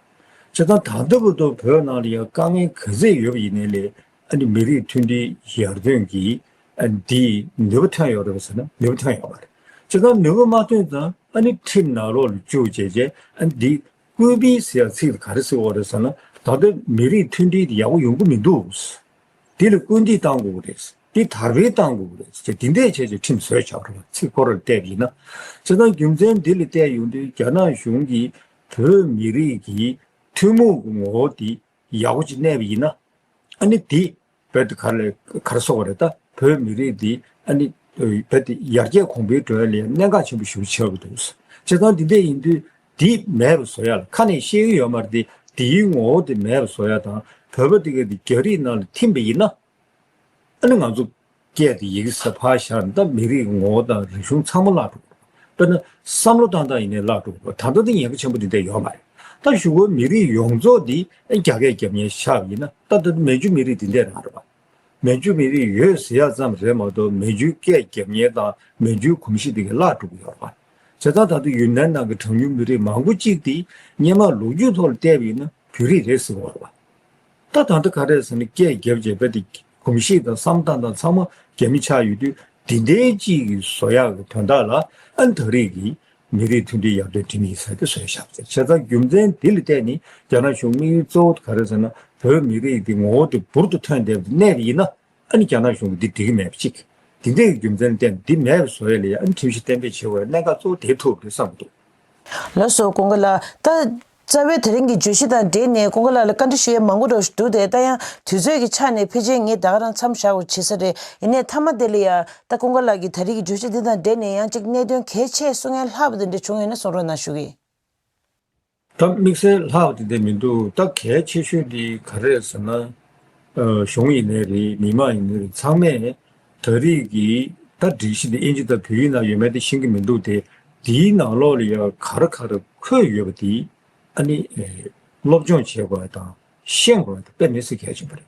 བྱས་ཙང་ད་ལྟ་བར་དུ་བོད་ནང་ལ་ཡང་དཀའ་ངལ་ག་ཚད་ཡོད་པ་ཡིན་ནའི་ལས་ཨ་ནི་མི་རིགས་མཐུན་སྒྲིལ་ཡར་ཐོན་གྱི་ཨ་ནི་འདིས་ནུས་པ་ཐོན་ཡོད་རེད་པས་ཟེར་ན་ནུས་པ་ཐོན་ཡོད་མ་རེད། བྱས་ཙང་ནུས་པ་མ་ཐོན་ཙང་ཨ་ནི་ཁྲིམས་ནང་ལོགས་ལ་བཅུག་བྱས་བྱས་ཨ་ནི་འདི་སྐུལ་སྤེལ་ཟེར་ཡ་ཚིག་དེ་ག་རེ་ཟེར་བ་རེད་ཟེར་ན། ད་ལྟ་མི་རིགས་མཐུན་སྒྲིལ་དེ་ཡག་པོ་ཡོང་གི་མི་འདུག་འདི་ལ་སྐུལ་འདེད་གཏང་དགོས་རེད། འདི་དར་སྤེལ་གཏང་དགོས་རེད་ཅེས་འདི་འདྲས་བྱས་བྱས་ཁྲིམས་བཟོས་བཞག་པ་རེད། ཚིག་ཁོ་རང་ལ་བལྟས་པ་ཡིན་ན། བྱས་ཙང་རྒྱུ་མཚན་འདི་ལ་བལྟས་ཡོང་དུས་རྒྱ་ནག་གཞུང་གིས་བོད་མི་རིགས་ཀྱི་ཐུན་མོང་གི་ངོ་བོ་འདི་ཡག་པོ་ཅིག་གནས་པ་ཡིན་ན། ཨ་ནི་འདི་བོད་དུ་ག་རེ་ག་རེ་ཟེར་དགོས་རེད། ད་བོད་མི་རིགས་འདི་ཨ་ནི་བོད་དེ་ཡར་རྒྱས་གོང་འཕེལ་འགྲོ་ཡ་ལ་གནད་འགག་ཆེན་པོ་ཞེ་པོ་ཆགས་ཀྱི་འདུག་བྱས་ཙང་འདི་འདྲས་ཡིན་དུས་འདི་མེད་པ་བཟོ་ཡ་ལ་ཁ་ནས་བཤད་ཀྱི་ཡོད་མ་རེད་དེ། འདིའི་ངོ་བོ་དེ་མེད་པ་བཟོ་ཡ་དང་བོད་པ་དེ་ག་དེ་རྒྱ་རིགས་ནང་ལ་ཐིམ་པ་ཡིན་ན། ཨ་ནི་ང་ཚོ་སྐད་དེ་ཡི་གེ་ས་ཕར་བཞག་ནས་ད་མི་རིགས་ངོ་བོ་དང་རིག་གཞུང་ཚང་མ་བརླག་འགྲོ་གི་རེད། དཔེར་ན་བསམ་བློ་བཏང་སྟངས་ཡིན་ནའི་བརླག་འགྲོ་གི་རེད། ད་ལྟ་དེ་ཉེན་ཁ་ཆེན་པོ་དེ་འདྲ་ཡོད་མ་རེད། ད་གཞུག་གུ་མི་རིགས་ཡོངས་རྫོགས་འདི་རྒྱ་སྐད་རྒྱབ་མཁན་ཆགས་པ་ཡིན་ན་ད་ལྟ་མན་ཇུ་མི་རིགས་འདི་འདྲས་རང་རེད་པ། མན་ཇུ་མི་རིགས་ཡོད་ཟེར་ཡ་ཙམ་རེད་མ་གཏོགས་མན་ཇུའི་སྐད་རྒྱབ་མཁན་དང་མན་ཇུའི་གོམས་གཤིས་དེ་ག་བརླག་འགྲོ་གི་ཡོད་རེད་པ། བྱས་ཙང་ད་ལྟ་ཡུན་ནན་ནང་གི་གྲངས་ཉུང་མི་རིགས་མང་པོ་གཅིག་དེ་སྔོན་མ་ལོ་རྒྱུས་ཐོག་ལ་བལྟས་པ་ཡིན་ན་བོད་རིགས་རེད་ཟེར་གི་ཡོད་རེད་པ། ད་ད་ལྟ་ག་རེ་ཟེར་ན་སྐད་རྒྱབ་བྱས་པ་དེ་གོམས་གཤིས་དང་བསམ་སྟངས་དང་ཚང་མ་རྒྱ་མི་ཆགས་ཡོད་དུས་འདི་འདྲའི་གཅིག་གིས་བཟོ་ཡག་གི་དོན་དག་ལ་ཨ་ནི་ད་རེས་ཀྱི་མི་རིགས་མཐུན་སྒྲིལ་ཡར་ཐོན་ཁྲིམས་ཡིག་ཟེར་དེ་བཟོས་བཞག་པ་རེད། བྱས་ཙང་རྒྱུ་མཚན་འདི་ལ་བལྟས་ནས་རྒྱ་ནག་གཞུང་དམིགས་ཡུལ་གཙོ་བོ་དེ་ག་རེ་ཟེར་ན་བོད་མི་རིགས་འདི་ངོ་བོ་དེ་འབུར་དུ་ཐོན་བསྡད་པ་དེ་གནས་པ་ཡིན་ན་ཨ་ནི་རྒྱ་ནག་གཞུང་གིས་འདི་འགྲིག་གི་མེད་པ་གཅིག་འདི་འདྲའི་རྒྱུ་མཚན་ལ་བརྟེན་འདི་མེད་པ་བཟོ་ཡ་ལ་ཡང་ཨ་ནི་ཁྲིམས་གཞི་གཏན་འབེབས་བྱེད་དགོས་ཡ་གནད་འགག་གཙོ་བོ་དེ་ཐུག་རེད་བསམ་གྱི་འདུག་ལགས་སོ། ཀུན་དགའ་ལགས། ད་རྩ་བའི་དེ་རིང་གི་བརྗོད་གཞི་དང་འབྲེལ་ནས་ཀུན་དགའ་ལགས་ལ་བཀའ་འདྲི་ཞུ་ཡས་མང་པོ་འདྲ་ཞིག་འདུག་སྟེ། ད་ཡང་དུས་ཚོད་ཀྱི་ཆ་ནས་ཕལ་ཆེར་ངས་ད་ག་རང་མཚམས་བཞག་དགོས་བྱེད་ས་རེད། ཡིན་ནའི་མཐའ་མ་དེ་ལ་ཡ་ད་ཀུན་དགའ་ལགས་ཀྱིས་ད་རིང་གི་བརྗོད་གཞི་འདི་དང་འབྲེལ་ནས་ཡང་གཅིག་གནད་དོན་གལ་ཆེ་གསུང་ཡ་ལྷག་པ་དེ་འདྲ་བྱུང་ཡོད་ན་གསུང་རོགས་གནང་ཞུ་གི་ཡིན། ད་དམིགས་བསལ་ལྷག་པ་དེ་འདྲ་མི་འདུག་ད་གལ་ཆེ་ཤོས་དེ་ག་རེ་རེད་ཟེར་ན། ཨ་གཞུང་ཡིན་ནའི་རེད། མི་མང་ཡིན་ནའི་རེད། ཚང་མས་ད་རེས་ཀྱི་ད་སྒྲིག་གཞི་འདི་ཨིན་ཇི་དང་བོད་ཡིག་ནང་ཡོད་མེད་དེ་ཤེས་ཀྱི་མི་འདུག་སྟེ། འདིའི་ནང་ལོགས་ལ་ཡང་ག་རེ་ག་རེ་འཁོད་ཡོད་པ་དེ་ཨ་ནི་ཨེ་སློབ་སྦྱོང་བྱེད་དགོས་པ་དང་ཤེས་དགོས་པ་དེ་དཔེ་མི་སྲིད་གལ་ཆེན་པོ་རེད།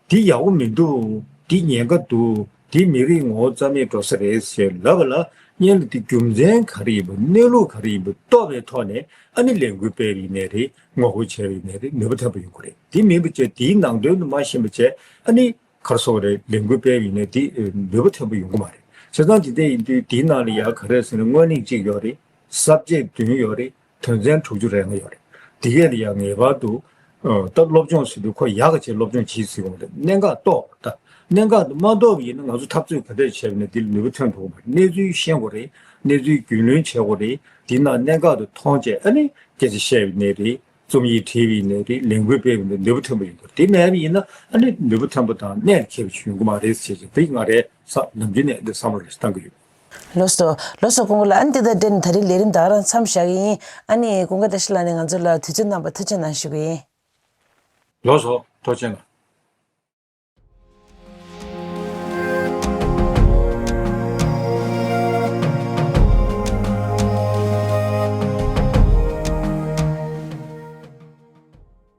འདི་ཡག་པོ་མི་འདུག་འདི་ཉེན་ཁ་འདུག་འདི་མི་རིགས་ངོ་བོ་རྩ་མེད་འགྲོ་ས་རེད་ཞེས་ལབ་པ་ལ་སྔོན་ལ་འདི་རྒྱུ་མཚན་ག་རེ་ཡིན་པ། གནས་ལུགས་ག་རེ་ཡིན་པ་རྟོགས་པའི་ཐོག་ནས་ཨ་ནི་ལས་འགུལ་སྤེལ་བ་ཡིན་ནའི་རེད། ངོ་རྒོལ་བྱས་པ་ཡིན་ནའི་རེད། ནུས་པ་ཐོན་པོ་ཡོང་གི་རེད། འདི་མིན་པ་བྱས་འདིའི་ནང་དོན་དུ་མ་ཤེས་པ་བྱས་ཨ་ནི་ག་རེ་ཟེར་དགོས་རེད། ལས་འགུལ་སྤེལ་བ་ཡིན་ནའི་འདི་ནུས་པ་ཐོན་པོ་ཡོང་གི་མ་རེད། བྱས་ཙང་འདི་འདྲ་ཡིན་དུས་འདིའི་ནང་ལ་ཡང་ག་རེ་ཟེར་ན་སྔོན་གླེང་གཅིག་ཡོད་རེད། ས་བཅད་བདུན་ཡོད་རེད། དོན་ཚན་དྲུག་ཅུ་རེ་ལྔ་ཡོད་རེད། འདི་གས་ལ་ཡང་ངེས་པར་དུ་ཨ་ད་སློབ་སྦྱོང་ཟེར་དུས་ཁོ་ཡག་ག་བྱས་སློབ་སྦྱོང་བྱེད་ཟེར་དགོས་རེད། གནད་འགག་རྟོགས། ད་གནད་འགག་དེ་མ་རྟོགས་པ་ཡིན་ན་ང་ཚོ་འཐབ་རྩོད་ག་འདྲས་བྱས་པ་ཡིན་ན་འདི་ལ་ནུས་པ་ཐོན་ཐུབ་ཀྱི་མ་རེད། གནས་ཚུལ་ཤེས་དགོས་རེད། གནས་ཚུལ་རྒྱུས་ལོན་བྱེད་དགོས་རེད། འདི་ནང་གནད་འགག་དེ་མཐོང་བྱས་ཨ་ནི་སྐད་ཆ་བཤད་པ་ཡིན་ནའི་རེད། རྩོམ་ཡིག་བྲིས་པ་ཡིན་ནའི་རེད། ལས་འགུལ་སྤེལ་བ་ཡིན་ནའི་ནུས་པ་ཐོན་པོ་ཡོང་དགོས་རེད། དེ་མེད་པ་ཡིན་ན་ཨ་ནི་ནུས་པ་ཐོན་པོ་དང་གནད་ལ་འཁེལ་བ་ཞིག་ཡོང་གི་མ་རེད་ཟེར་གྱི་འདི་ང་རའི་ས་ནམ་རྒྱུན་ནས་འདི་བསམ་བློ་རེ་བཏང་གི་ཡོད། ལགས་སོ། ལགས་སོ། ཀུན་དགའ་ལགས། ཨ་ནི་དེ་དང་འབྲེལ་ནས་ད་རིང་ལས་རིམ་ད་ག་རང་མཚམས་བཞག་གི་ཡིན། ཨ་ནི་ཀུན་དགའ་བཀྲ་ཤིས་ལགས་ནས་ང་ཚོ་ལ་དུས་ཚོད་གནང་བར་ཐུགས་རྗེ་གནང་ཞུ་གི་ཡིན། ལགས་སོ། ཐུགས་རྗེ་གནང་།